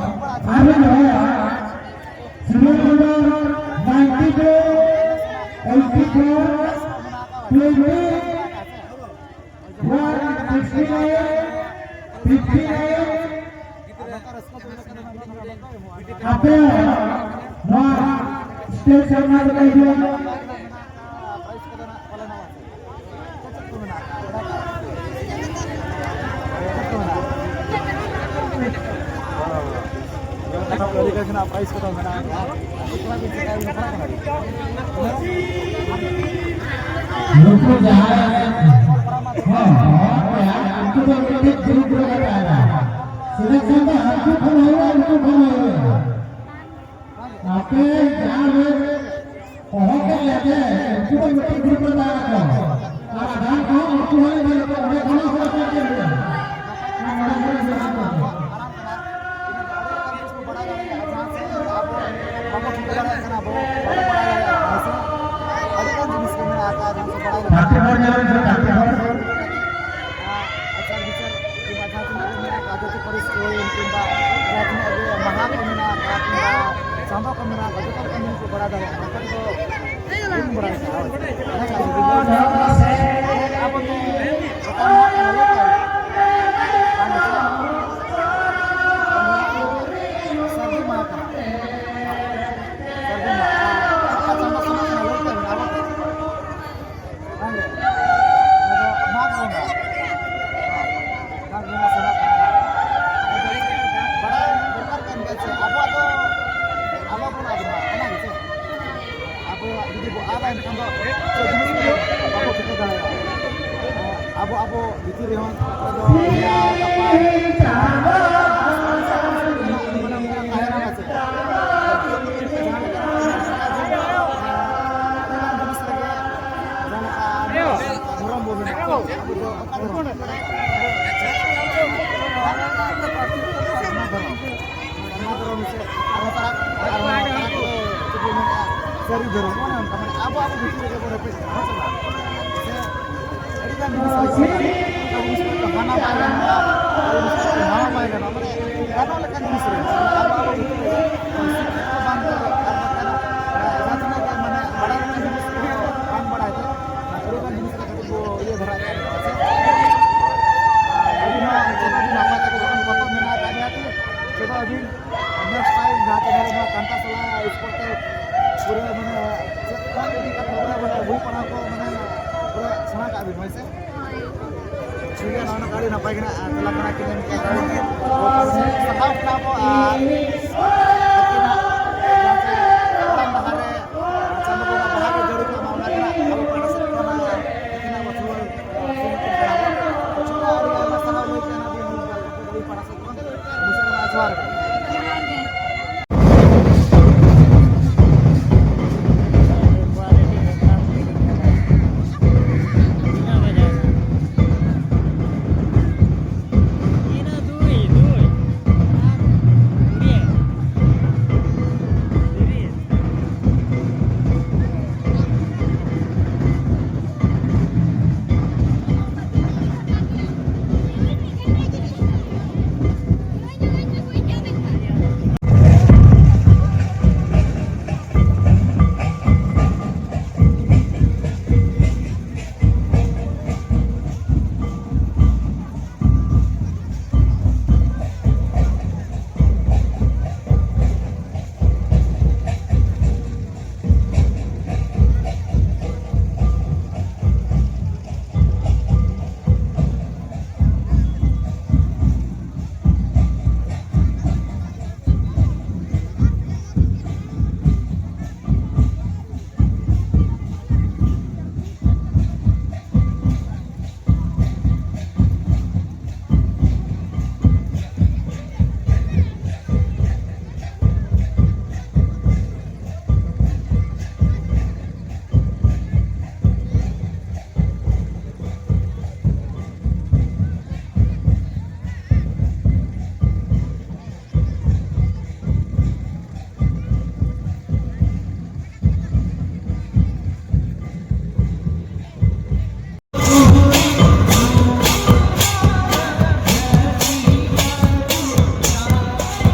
ᱟᱨ ᱱᱚᱣᱟ serial number ninety two, eighty four, twenty, one sixty nine, fifty nine, ᱟᱯᱮ ᱱᱚᱣᱟ stage ᱥᱟᱢᱱᱟ ᱨᱮ ᱦᱤᱡᱩᱜ ᱢᱮ᱾ ᱱᱩᱠᱩ ᱡᱟᱦᱟᱸᱭ, ᱦᱮᱸ, ᱦᱮᱸ, ᱩᱱᱠᱩ ᱫᱚ ᱢᱤᱫᱴᱤᱡ group ᱨᱮ ᱛᱟᱦᱮᱱᱟ᱾ Selection ᱫᱚ ᱦᱟᱹᱱᱠᱩ ᱠᱷᱚᱱ ᱦᱩᱭᱩᱜᱼᱟ, ᱱᱩᱠᱩ ᱠᱷᱚᱱ ᱦᱩᱭᱩᱜᱼᱟ᱾ ᱟᱯᱮ ᱡᱟᱦᱟᱸ ᱨᱮ ᱦᱚᱦᱚ ᱠᱮᱫ ᱞᱮᱭᱟ ᱯᱮ, ᱩᱱᱠᱩ ᱫᱚ ᱢᱤᱫᱴᱤᱡ group ᱨᱮ ᱛᱟᱦᱮᱸ ᱠᱟᱱᱟ᱾ ᱟᱨ ᱟᱫᱷᱟᱨ ᱠᱚᱦᱚᱸ ᱩᱱᱠᱩ ᱦᱚᱸ ᱞᱟᱹᱭ ᱫᱟᱲᱮᱭᱟᱜ ᱠᱟᱱᱟ, ᱚᱸᱰᱮ ᱠᱷᱚᱱᱟᱜ ᱦᱚᱲ ᱠᱚ ᱪᱮᱫ ᱞᱮᱠᱟ? ᱟᱨ ᱚᱸᱰᱮ ᱠᱷᱚᱱᱟᱜ ᱢᱮᱱᱟᱜ ᱠᱚᱣᱟ᱾ ᱵᱟᱲᱟᱭ ᱫᱟᱲᱮᱭᱟᱜᱼᱟ, ᱡᱟᱦᱟᱸ ᱥᱮᱫ ᱟᱵᱚ ᱵᱟᱵᱚ ᱴᱷᱤᱠᱟᱹ ᱫᱟᱲᱮᱭᱟᱜ ᱠᱟᱱᱟ, ᱟᱵᱚ ᱵᱟᱵᱚ ᱵᱟᱲᱟᱭ ᱫᱟᱲᱮᱭᱟᱜ ᱠᱟᱱᱟ, ᱦᱮᱸ ᱥᱮ? ᱟᱹᱰᱤ ᱜᱟᱱ ᱡᱤᱱᱤᱥ ᱜᱮ ᱢᱮᱱᱟᱜ ᱟᱠᱟᱫᱼᱟ, ᱡᱟᱦᱟᱸ ᱥᱮᱫ ᱵᱟᱲᱟᱭ ᱞᱟᱹᱠᱛᱤ ᱠᱟᱱᱟ᱾ ᱟᱪᱟᱨ ᱵᱤᱪᱟᱹᱨ ᱠᱤᱝᱵᱟ ᱡᱟᱦᱟᱸ ᱛᱤᱱᱟᱹᱜ ᱜᱮ ᱢᱮᱱᱟᱜ ᱟᱠᱟᱫ, ᱡᱟᱹᱛᱤ ᱯᱟᱹᱨᱤᱥ ᱠᱚ ᱦᱩᱭᱮᱱ ᱠᱤᱝᱵᱟ ᱡᱟᱦᱟᱸ ᱛᱤᱱᱟᱹᱜ ᱜᱮ ᱢᱟᱦᱟ ᱠᱚ ᱢᱮᱱᱟᱜ ᱟᱠᱟᱫ ᱠᱤᱝᱵᱟ ᱪᱟᱸᱫᱚ ᱠᱚ ᱢᱮᱱᱟᱜ ᱟᱠᱟᱫ, ᱡᱚᱛᱚ ᱞᱮᱠᱟᱱ ᱡᱤᱱᱤᱥ ᱠᱚ ᱵᱟᱲᱟᱭ ᱫᱟᱲᱮᱭᱟᱜ ᱠᱟᱱᱟ᱾ ᱚᱱᱠᱟ ᱛᱮᱫᱚ ᱵᱟᱹᱧ ᱵᱟᱲᱟᱭ ᱠᱟᱜᱼᱟ᱾ ᱦᱳᱭ᱾ ᱟᱵᱚ ᱫᱚ ᱚᱠᱟ ᱢᱟᱦᱟ ᱠᱟᱱᱟ ᱞᱟᱹᱭ ᱛᱟᱵᱚᱱ? ᱥᱟᱹᱨᱫᱤ ᱢᱟᱦᱟ ᱠᱟᱱᱟ᱾ ᱥᱟᱹᱨᱫᱤ ᱢᱟᱦᱟ᱾ ᱚᱠᱟ ᱪᱟᱸᱫᱚ ᱠᱟᱱᱟ ᱞᱟᱹᱭ ᱛᱟᱵᱚᱱ ᱟᱵᱚ ᱫᱚ? ᱵᱟᱝᱜᱮ᱾ ᱱᱚᱣᱟ ᱫᱚ ᱢᱟᱜᱽ ᱵᱚᱸᱜᱟ᱾ ᱢᱟᱜᱽ ᱵᱚᱸᱜᱟ ᱥᱮᱱᱚᱜ ᱠᱟᱱᱟ᱾ ᱵᱟᱲᱟᱭ ᱫᱚᱨᱠᱟᱨ ᱠᱟᱱ ᱜᱮᱭᱟ ᱡᱮ ᱟᱵᱚᱣᱟᱜ ᱫᱚ ᱟᱞᱚ ᱵᱚᱱ ᱟᱫ ᱢᱟ, ᱚᱱᱟ ᱜᱮᱪᱚ᱾ ᱟᱵᱚᱣᱟᱜ ᱡᱩᱫᱤ ᱵᱚ ᱟᱫᱟ, ᱮᱱᱠᱷᱟᱱ ᱫᱚ ᱪᱮᱫ ᱡᱤᱱᱤᱥ ᱜᱮ ᱵᱟᱵᱚ ᱴᱷᱤᱠᱟᱹ ᱫᱟᱲᱮᱭᱟᱜᱼᱟ᱾ ᱟᱵᱚ, ᱟᱵᱚ ᱵᱷᱤᱛᱤᱨ ᱨᱮᱦᱚᱸ ᱚᱠᱚᱭ ᱫᱚ ᱱᱮᱭᱟᱣ ᱛᱟᱯᱟᱢ, ᱥᱮ ᱟᱨᱦᱚᱸ ᱛᱟᱨᱟ, ᱟᱨᱦᱚᱸ ᱛᱟᱨᱟ ᱠᱚ ᱪᱮᱫ ᱠᱚ ᱢᱮᱱᱟ, ᱥᱟᱹᱨᱤ ᱫᱷᱚᱨᱚᱢ, ᱚᱱᱮ ᱚᱱᱠᱟ, ᱢᱟᱱᱮ ᱟᱵᱚ ᱟᱵᱚ ᱵᱷᱤᱛᱤᱨ ᱨᱮᱜᱮ ᱵᱚᱱ ᱨᱮᱯᱮᱡ ᱠᱟᱱᱟ, ᱦᱮᱸ ᱥᱮ ᱵᱟᱝ? ᱥᱮ ᱟᱹᱰᱤᱜᱟᱱ ᱡᱤᱱᱤᱥ ᱨᱮ ᱪᱮᱫ ᱞᱮᱠᱟ, ᱚᱠᱟ ᱡᱤᱱᱤᱥ ᱠᱚᱨᱮ ᱫᱚ ᱦᱟᱱᱟ ᱵᱟᱭ ᱜᱟᱱᱚᱜᱼᱟ, ᱚᱠᱟ ᱡᱤᱱᱤᱥ ᱠᱚᱨᱮ ᱫᱚ ᱱᱟᱣᱟ ᱵᱟᱭ ᱜᱟᱱᱚᱜᱼᱟ, ᱢᱟᱱᱮ ᱜᱟᱱᱚᱜ ᱞᱮᱠᱟᱱ ᱡᱤᱱᱤᱥ ᱨᱮ ᱟᱵᱚ ᱟᱵᱚ ᱵᱷᱤᱛᱤᱨ ᱨᱮᱜᱮ ᱥᱤᱠᱠᱷᱤᱛ ᱵᱟᱝ ᱛᱮ, ᱟᱨ ᱵᱟᱠᱷᱟᱱ, ᱡᱟᱦᱟᱸ ᱛᱤᱱᱟᱹᱜ ᱜᱮ ᱢᱟᱱᱮ ᱵᱟᱲᱟᱭ ᱞᱮᱠᱟᱱ ᱡᱤᱱᱤᱥ ᱜᱮ ᱵᱟᱝ ᱵᱟᱲᱟᱭ ᱛᱮ, ᱟᱹᱰᱤᱜᱟᱱ ᱡᱤᱱᱤᱥ ᱨᱮ ᱠᱟᱹᱴᱤᱡ ᱵᱚ ᱤᱭᱟᱹ ᱫᱷᱟᱨᱟ ᱠᱟᱱ ᱜᱮᱭᱟ, ᱥᱮ? ᱟᱹᱵᱤᱱ ᱦᱚᱸ ᱪᱮᱫ ᱟᱹᱰᱤ ᱱᱟᱯᱟᱭ ᱛᱮᱜᱮ ᱡᱚᱠᱷᱚᱱ ᱯᱚᱛᱚᱵ ᱢᱮᱱᱟᱜ ᱟᱠᱟᱫ ᱵᱤᱱᱟ, ᱪᱮᱫᱚᱜ ᱟᱹᱵᱤᱱ᱾ Next time ᱡᱟᱦᱟᱸ ᱛᱤᱱᱟᱹᱜ ᱨᱮ ᱱᱚᱣᱟ ᱠᱟᱱᱴᱟᱥᱟᱞᱟ ᱥᱯᱳᱨᱴ ᱛᱮ ᱯᱩᱨᱟᱹ ᱢᱟᱱᱮ ᱪᱮᱫ ᱠᱷᱚᱱ ᱤᱫᱤ ᱠᱟᱛᱮ ᱯᱩᱨᱟᱹ ᱢᱟᱱᱮ ᱵᱳᱭ ᱯᱟᱲᱦᱟᱣ ᱠᱚ ᱢᱟᱱᱮ ᱯᱩᱨᱟᱹ ᱥᱮᱬᱟ ᱠᱟᱜ ᱵᱤᱱ, ᱦᱳᱭ ᱥᱮ? ᱴᱷᱤᱠ ᱜᱮᱭᱟ, ᱱᱚᱜᱼᱚ ᱱᱚᱝᱠᱟ ᱟᱹᱰᱤ ᱱᱟᱯᱟᱭ ᱜᱮ ᱱᱟᱜ ᱪᱟᱞᱟᱜ ᱠᱟᱱᱟ ᱠᱤᱱ ᱥᱟᱨᱦᱟᱣ ᱠᱟᱱᱟ ᱵᱚ ᱟᱨ ᱟᱹᱠᱤᱱᱟᱜ ᱡᱟᱦᱟᱸ ᱪᱮ ᱛᱟᱲᱟᱢ ᱰᱟᱦᱟᱨ ᱨᱮ ᱪᱟᱸᱫᱳ ᱵᱚᱸᱜᱟ ᱵᱟᱦᱟ ᱜᱮ ᱡᱟᱹᱲᱤ ᱠᱟᱜ ᱢᱟ, ᱚᱱᱟ ᱜᱮ ᱱᱟᱜ ᱟᱵᱚ ᱯᱟᱦᱴᱟ ᱥᱮᱫ ᱠᱷᱚᱱ ᱟᱹᱠᱤᱱᱟᱜ ᱵᱚᱪᱷᱚᱨ ᱟᱹᱰᱤ ᱟᱭᱢᱟ ᱥᱟᱨᱦᱟᱣ ᱞᱟᱹᱭ ᱛᱮ ᱱᱟᱜ ᱟᱹᱰᱤ ᱯᱟᱦᱴᱟ ᱥᱮᱫ ᱠᱷᱚᱱ ᱢᱩᱪᱟᱹᱫ ᱨᱮᱱᱟᱜ ᱡᱚᱦᱟᱨ᱾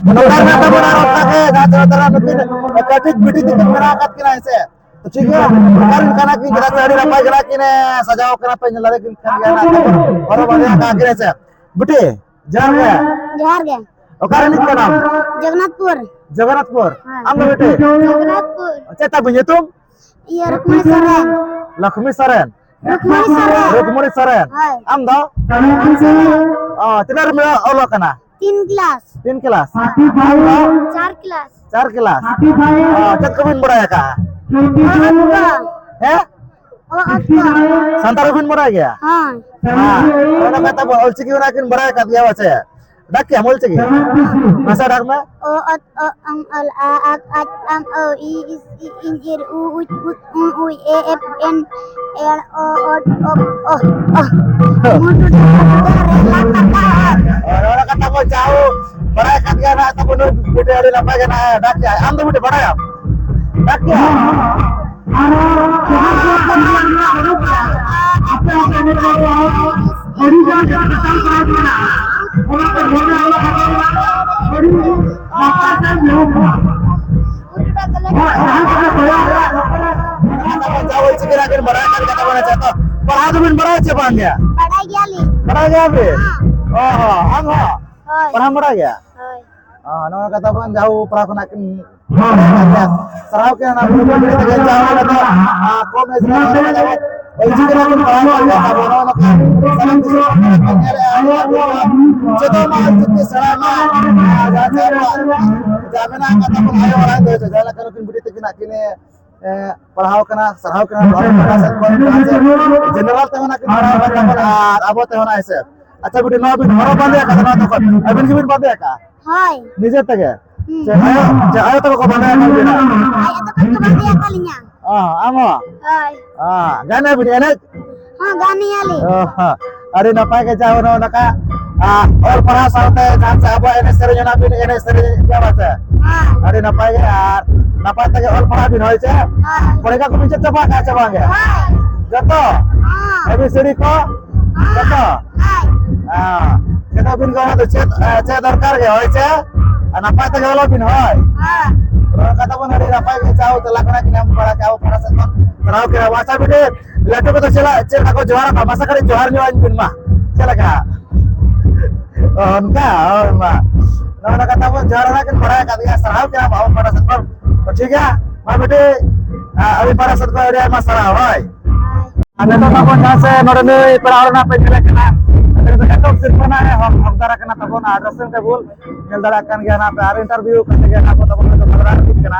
ᱱᱚᱝᱠᱟ ᱢᱮᱱᱟᱜ ᱛᱟᱵᱚᱱᱟ ᱟᱨ ᱚᱱᱠᱟ ᱜᱮ ᱡᱟᱦᱟᱸ ᱛᱟᱨᱟ ᱛᱟᱨᱟ ᱱᱩᱠᱤᱱ ᱠᱟᱹᱴᱤᱡ ᱵᱤᱴᱤ ᱛᱟᱹᱠᱤᱱ ᱢᱮᱱᱟᱜ ᱟᱠᱟᱫ ᱠᱤᱱᱟ, ᱦᱮᱸ ᱥᱮ᱾ ᱛᱚ ᱴᱷᱤᱠ ᱜᱮᱭᱟ, ᱚᱠᱟᱨᱮᱱ ᱠᱟᱱᱟ ᱠᱤᱱ? ᱪᱮᱫᱟᱜ ᱥᱮ ᱟᱹᱰᱤ ᱱᱟᱯᱟᱭ ᱜᱮ ᱱᱟᱜ ᱠᱤᱱ, ᱮ, ᱥᱟᱡᱟᱣ ᱠᱟᱱᱟ ᱯᱮ, ᱧᱮᱞ ᱫᱟᱲᱮ ᱠᱤᱱ ᱠᱟᱱ ᱜᱮᱭᱟ ᱱᱟᱜ ᱠᱤᱱ᱾ ᱦᱚᱨᱚᱜ ᱵᱟᱸᱫᱮ ᱟᱠᱟᱫ ᱠᱤᱱ, ᱦᱮᱸ ᱥᱮ᱾ ᱵᱤᱴᱤ, ᱡᱚᱦᱟᱨ ᱜᱮ᱾ ᱡᱚᱦᱟᱨ ᱜᱮ᱾ ᱚᱠᱟ ᱨᱤᱱᱤᱡ ᱠᱟᱱᱟᱢ? ᱡᱚᱜᱚᱱᱱᱟᱛᱷᱯᱩᱨ᱾ ᱡᱚᱜᱚᱱᱱᱟᱛᱷᱯᱩᱨ᱾ ᱦᱮᱸ᱾ ᱟᱢ ᱫᱚ ᱵᱤᱴᱤ? ᱡᱚᱜᱚᱱᱱᱟᱛᱷᱯᱩᱨ᱾ ᱪᱮᱫ ᱛᱟᱢ ᱧᱩᱛᱩᱢ? ᱤᱭᱟᱹ, ᱨᱩᱠᱢᱚᱱᱤ ᱥᱚᱨᱮᱱ᱾ ᱞᱚᱠᱷᱢᱤ ᱥᱚᱨᱮᱱ᱾ ᱨᱩᱠᱢᱚᱱᱤ ᱥᱚᱨᱮᱱ᱾ ᱨᱩᱠᱢᱚᱱᱤ ᱥᱚᱨᱮᱱ᱾ ᱦᱳᱭ᱾ ᱟᱢ ᱫᱚ? ᱟᱢ ᱥᱚᱨᱮᱱ᱾ ᱚ, ᱛᱤᱱᱟᱹᱜ ᱨᱮᱢ ᱚᱞᱚᱜ ᱠᱟᱱᱟ? ᱛᱤᱱ ᱠᱞᱟᱥ᱾ ᱛᱤᱱ ᱠᱞᱟᱥ᱾ ᱟᱢ ᱫᱚ? ᱪᱟᱨ ᱠᱞᱟᱥ᱾ ᱪᱟᱨ ᱠᱞᱟᱥ᱾ ᱚ, ᱪᱮᱫ ᱠᱚᱵᱤᱱ ᱵᱟᱲᱟᱭ ᱟᱠᱟᱜᱼᱟ? ᱚ, ᱚᱛ ᱠᱚ᱾ ᱦᱮᱸ? ᱚ, ᱚᱛ ᱠᱚ᱾ ᱥᱟᱱᱛᱟᱲᱤ ᱵᱤᱱ ᱵᱟᱲᱟᱭ ᱜᱮᱭᱟ? ᱦᱳᱭ᱾ ᱦᱮᱸ᱾ ᱚᱱᱟ ᱠᱟᱛᱷᱟ ᱵᱚ-, ᱚᱞᱪᱤᱠᱤ ᱚᱱᱟ ᱠᱤᱱ ᱵᱟᱲᱟᱭ ᱟᱠᱟᱫ ᱜᱮᱭᱟ ᱯᱟᱪᱮ? ᱰᱟᱠ ᱠᱮᱭᱟᱢ ᱚᱞᱪᱤᱠᱤ? ᱢᱟᱥᱮ ᱰᱟᱠ ᱢᱮ᱾ ᱚ, ᱚᱛ, ᱚ, ᱚᱝ, ᱚᱞ, ᱟ, ᱟᱠ, ᱟᱪ, ᱟᱢ, ᱚ, ᱤ, ᱤᱥ, ᱤ, ᱤᱧ, ᱤᱨ, ᱩ, ᱩᱪ, ᱩᱪ, ᱩ, ᱩᱭ, ᱮ, ᱮᱯ, ᱮᱱ, ᱮᱲ, ᱚ, ᱚᱰ, ᱚᱯ, ᱚ, ᱚ᱾ ᱢᱩᱴᱩ, ᱰᱩᱰᱩ, ᱰᱩᱰᱩ, ᱨᱮ, ᱞᱟ, ᱠᱟ, ᱠᱟ, ᱚ᱾ ᱨᱚᱲ ᱠᱟᱛᱷᱟ ᱠᱚ ᱡᱟᱦᱳ ᱵᱟᱲᱟᱭ ᱠᱟᱱ ᱜᱮᱭᱟ ᱱᱟᱦᱟᱜ ᱛᱟᱵᱚᱱ ᱱᱩᱭ ᱵᱤᱴᱤ, ᱟᱹᱰᱤ ᱱᱟᱯᱟᱭ ᱜᱮ ᱱᱟᱦᱟᱜ ᱰᱟᱠ ᱠᱮᱜᱼᱟᱭ᱾ ᱟᱢ ᱫᱚ ᱵᱤᱴᱤ ᱵᱟᱲᱟᱭᱟᱢ? ᱰᱟᱠ ᱠᱮᱜᱼᱟᱭ? ᱟᱯᱮ ᱟᱯᱮ ᱮᱱᱮᱡ ᱨᱮ ᱟᱹᱰᱤ ᱜᱟᱱ ᱜᱮ ᱠᱟᱛᱷᱟ ᱠᱚ ᱢᱮᱱᱟᱜᱼᱟ᱾ ᱚᱱᱟ ᱠᱚ ᱢᱚᱱᱮ ᱟᱞᱚ ᱠᱟᱛᱷᱟ ᱟᱹᱰᱤ ᱱᱟᱯᱟᱭ ᱛᱮ ᱧᱮᱞᱚᱜ ᱠᱟᱱᱟ᱾ ᱡᱟᱦᱟᱸ ᱚᱞ ᱪᱤᱠᱤ ᱨᱮᱱᱟᱜ ᱵᱤᱱ ᱵᱟᱲᱟᱭ ᱠᱟᱱ ᱠᱟᱛᱷᱟ ᱵᱚᱱᱟ ᱪᱮ, ᱛᱚ ᱯᱟᱲᱦᱟᱣ ᱫᱚᱵᱤᱱ ᱵᱟᱲᱟᱭᱟ ᱪᱮ ᱵᱟᱝ ᱜᱮ? ᱵᱟᱲᱟᱭ ᱜᱮᱭᱟᱞᱤᱧ᱾ ᱵᱟᱲᱟᱭ ᱜᱮᱭᱟ ᱵᱤᱱ? ᱦᱮᱸ᱾ ᱚ, ᱟᱢ ᱦᱚᱸ? ᱦᱳᱭ᱾ ᱯᱟᱲᱦᱟᱣ ᱵᱟᱲᱟᱭ ᱜᱮᱭᱟ? ᱦᱳᱭ᱾ ᱚ, ᱱᱚᱣᱟ ᱠᱟᱛᱷᱟ ᱵᱚᱱ ᱡᱟᱦᱳ ᱯᱟᱲᱦᱟᱣ ᱠᱷᱚᱱᱟᱜ ᱠᱤᱱ ᱥᱟᱨᱦᱟᱣ ᱠᱮ ᱚᱱᱟ ᱵᱤᱱ ᱵᱤᱱ ᱛᱮᱜᱮ ᱡᱟᱦᱳ ᱚᱱᱟ ᱫᱚ, ᱟ, ᱠᱚᱢ ᱮᱡᱽ ᱨᱮ ᱚᱞ ᱠᱟᱛᱮ ᱵᱚᱱ ᱚᱞ ᱪᱤᱠᱤ ᱨᱮ ᱵᱚᱱ ᱯᱟᱲᱦᱟᱣ ᱠᱟᱱ ᱜᱮᱭᱟ ᱛᱟᱵᱚᱱ᱾ ᱱᱚᱜᱼᱚ ᱱᱚᱝᱠᱟ ᱥᱟᱱᱟᱢ ᱫᱤᱥᱚᱢ ᱦᱚᱲ ᱠᱚ ᱧᱮᱞᱮᱜᱼᱟ, ᱟᱵᱚᱣᱟᱜ ᱱᱚᱣᱟ ᱪᱮᱫᱚᱜ ᱢᱟ, ᱚᱞ ᱪᱤᱠᱤ ᱥᱮᱬᱟᱭ ᱢᱟ, ᱟᱨ ᱡᱟᱦᱟᱸ ᱪᱮ ᱟᱵᱚᱣᱟᱜ ᱡᱟᱦᱟᱸ ᱢᱮᱱᱟᱜ ᱟᱠᱟᱫ ᱛᱟᱵᱚᱱ ᱟᱭᱳ ᱟᱲᱟᱝ ᱫᱚ, ᱡᱟᱦᱟᱸ ᱞᱮᱠᱟ ᱱᱩᱠᱤᱱ ᱵᱤᱴᱤ ᱛᱟᱹᱠᱤᱱᱟᱜ ᱠᱤᱱ, ᱮ, ᱯᱟᱲᱦᱟᱣ ᱠᱟᱱᱟ, ᱥᱟᱨᱦᱟᱣ ᱠᱟᱱᱟ, ᱱᱚᱣᱟ ᱠᱚ ᱯᱟᱲᱦᱟᱣ ᱥᱮᱫ ᱠᱷᱚᱱ ᱡᱟᱦᱟᱸ ᱪᱮ ᱡᱮᱱᱟᱨᱟᱞ ᱛᱮᱦᱚᱸ ᱱᱟᱜ ᱠᱤᱱ ᱯᱟᱲᱦᱟᱣ ᱠᱟᱱ ᱛᱟᱵᱚᱱᱟ ᱟᱨ ᱟᱵᱚ ᱛᱮᱦᱚᱸ ᱱᱟᱜ ᱦᱮᱸ ᱥᱮ᱾ ᱟᱪᱪᱷᱟ ᱵᱤᱴᱤ, ᱱᱚᱣᱟ ᱵᱤᱱ ᱦᱚᱨᱚᱜ ᱵᱟᱸᱫᱮ ᱟᱠᱟᱫᱟ, ᱱᱚᱣᱟ ᱫᱚ ᱚᱠᱚᱭ? ᱟᱹᱵᱤᱱ ᱜᱮᱵᱤᱱ ᱵᱟᱸᱫᱮ ᱟᱠᱟᱫᱼᱟ? ᱦᱳᱭ᱾ ᱱᱤᱡᱮ ᱛᱮᱜᱮ? ᱦᱩᱸ᱾ ᱪᱮ ᱟᱭᱳ, ᱪᱮ ᱟᱭᱳ ᱛᱟᱠᱚ ᱠᱚ ᱵᱟᱸᱫᱮ ᱟᱠᱟᱫ ᱵᱤᱱᱟ? ᱟᱡ ᱟᱭᱳ ᱛᱟᱠᱚ ᱠᱚ ᱵᱟᱸᱫᱮ ᱟᱠᱟᱫ ᱞᱤᱧᱟ᱾ ᱚ, ᱟᱢ ᱦᱚᱸ? ᱦᱳᱭ᱾ ᱚ, ᱜᱟᱱ ᱟᱵᱤᱱ ᱮᱱᱮᱡ? ᱦᱚᱸ, ᱜᱟᱱ ᱜᱮᱭᱟᱞᱤᱧ᱾ ᱚ, ᱦᱚᱸ᱾ ᱟᱹᱰᱤ ᱱᱟᱯᱟᱭ ᱜᱮ, ᱡᱟᱦᱳ ᱱᱚᱜᱼᱚ ᱱᱚᱝᱠᱟ, ᱟ, ᱚᱞ ᱯᱟᱲᱦᱟᱣ ᱥᱟᱶᱛᱮ ᱡᱟᱦᱟᱸ ᱥᱮ ᱟᱵᱚᱣᱟᱜ ᱮᱱᱮᱡ ᱥᱮᱨᱮᱧ ᱚᱱᱟ ᱵᱤᱱ ᱮᱱᱮᱡ ᱥᱮᱨᱮᱧ ᱜᱮᱭᱟ ᱵᱟᱝ ᱥᱮ? ᱦᱮᱸ᱾ ᱟᱹᱰᱤ ᱱᱟᱯᱟᱭ ᱜᱮ, ᱟᱨ ᱱᱟᱯᱟᱭ ᱛᱮᱜᱮ ᱚᱞ ᱯᱟᱲᱦᱟᱣ ᱵᱤᱱ, ᱦᱳᱭ ᱥᱮ? ᱦᱮᱸ᱾ ᱯᱚᱨᱤᱠᱷᱟ ᱠᱚᱵᱤᱱ ᱪᱮᱫ ᱪᱟᱵᱟ ᱟᱠᱟᱫᱼᱟ ᱪᱮ ᱵᱟᱝ ᱜᱮ? ᱦᱮᱸ᱾ ᱡᱚᱛᱚ? ᱦᱮᱸ᱾ ᱮ ᱵᱤ ᱥᱤ ᱰᱤ ᱠᱚ? ᱦᱮᱸ᱾ ᱡᱚᱛᱚ? ᱦᱮᱸ᱾ ᱦᱮᱸ᱾ ᱪᱮᱫ ᱟᱵᱤᱱ ᱜᱮ ᱚᱱᱟ ᱫᱚ ᱪᱮᱫ, ᱮ, ᱪᱮᱫ ᱫᱚᱨᱠᱟᱨ ᱜᱮ, ᱦᱳᱭ ᱥᱮ? ᱟᱨ ᱱᱟᱯᱟᱭ ᱛᱮᱜᱮ ᱚᱞᱚᱜ ᱵᱤᱱ, ᱦᱳᱭ᱾ ᱦᱮᱸ᱾ ᱨᱚᱲ ᱠᱟᱛᱷᱟ ᱵᱚᱱ ᱟᱹᱰᱤ ᱱᱟᱯᱟᱭ ᱜᱮ, ᱪᱟᱣ ᱛᱮᱞᱟ ᱠᱷᱚᱱᱟᱜ ᱜᱮ ᱧᱟᱢ ᱵᱟᱲᱟ ᱠᱮᱜᱼᱟ ᱟᱵᱚ ᱯᱟᱦᱴᱟ ᱥᱮᱫ ᱠᱷᱚᱱ᱾ ᱥᱟᱨᱦᱟᱣ ᱜᱮ᱾ ᱟᱪᱪᱷᱟ ᱵᱤᱴᱤ, ᱞᱟᱹᱴᱩ ᱠᱚᱫᱚ ᱪᱮᱫ ᱞᱮᱠᱟ, ᱪᱮᱫ ᱞᱮᱠᱟ ᱠᱚ ᱡᱚᱦᱟᱨ ᱟᱠᱚᱣᱟ? ᱢᱟᱥᱮ ᱠᱟᱹᱴᱤᱡ ᱡᱚᱦᱟᱨ ᱧᱚᱜ ᱟᱹᱧ ᱵᱤᱱ ᱢᱟ᱾ ᱪᱮᱫ ᱞᱮᱠᱟ? ᱚ, ᱚᱱᱠᱟ? ᱦᱳᱭ, ᱢᱟ᱾ ᱱᱚᱜᱼᱚ ᱱᱚᱣᱟ ᱠᱟᱛᱷᱟ ᱵᱚᱱ ᱡᱚᱦᱟᱨ ᱟᱠᱟᱫ ᱜᱮᱭᱟ, ᱥᱟᱨᱦᱟᱣ ᱜᱮ ᱟᱵᱚ ᱯᱟᱦᱴᱟ ᱥᱮᱫ ᱠᱷᱚᱱ᱾ ᱴᱷᱤᱠ ᱜᱮᱭᱟ? ᱢᱟ ᱵᱤᱴᱤ, ᱟ, ᱟᱹᱵᱤᱱ ᱯᱟᱦᱴᱟ ᱥᱮᱫ ᱠᱷᱚᱱ ᱟᱹᱰᱤ ᱟᱭᱢᱟ ᱥᱟᱨᱦᱟᱣ, ᱦᱳᱭ᱾ ᱟᱨ ᱱᱤᱛᱚᱜ ᱫᱚ ᱵᱚᱱ ᱡᱟᱦᱟᱸ ᱥᱮ ᱱᱚᱰᱮ ᱱᱩᱭ ᱯᱮᱲᱟ ᱦᱚᱲ ᱨᱮᱱᱟᱜ ᱯᱮ ᱧᱮᱞᱮ ᱠᱟᱱᱟ, ᱱᱤᱛᱚᱜ ᱫᱚ ᱮᱛᱚᱦᱚᱵ ᱥᱤᱨᱯᱟᱹ ᱨᱮᱱᱟᱜ ᱮ ᱦᱚᱠ-, ᱦᱚᱠᱫᱟᱨ ᱟᱠᱟᱱᱟ ᱛᱟᱵᱚᱱ, ᱟᱨ dressing table ᱧᱮᱞ ᱫᱟᱲᱮᱭᱟᱜ ᱠᱟᱱ ᱜᱮᱭᱟ ᱱᱟᱦᱟᱜ ᱯᱮ, ᱟᱨ interview ᱠᱟᱛᱮ ᱜᱮ ᱱᱟᱦᱟᱜ ᱵᱚᱱ ᱛᱟᱵᱚᱱ ᱱᱤᱛᱚᱜ ᱫᱚ ᱨᱟᱱ ᱠᱟᱱᱟ᱾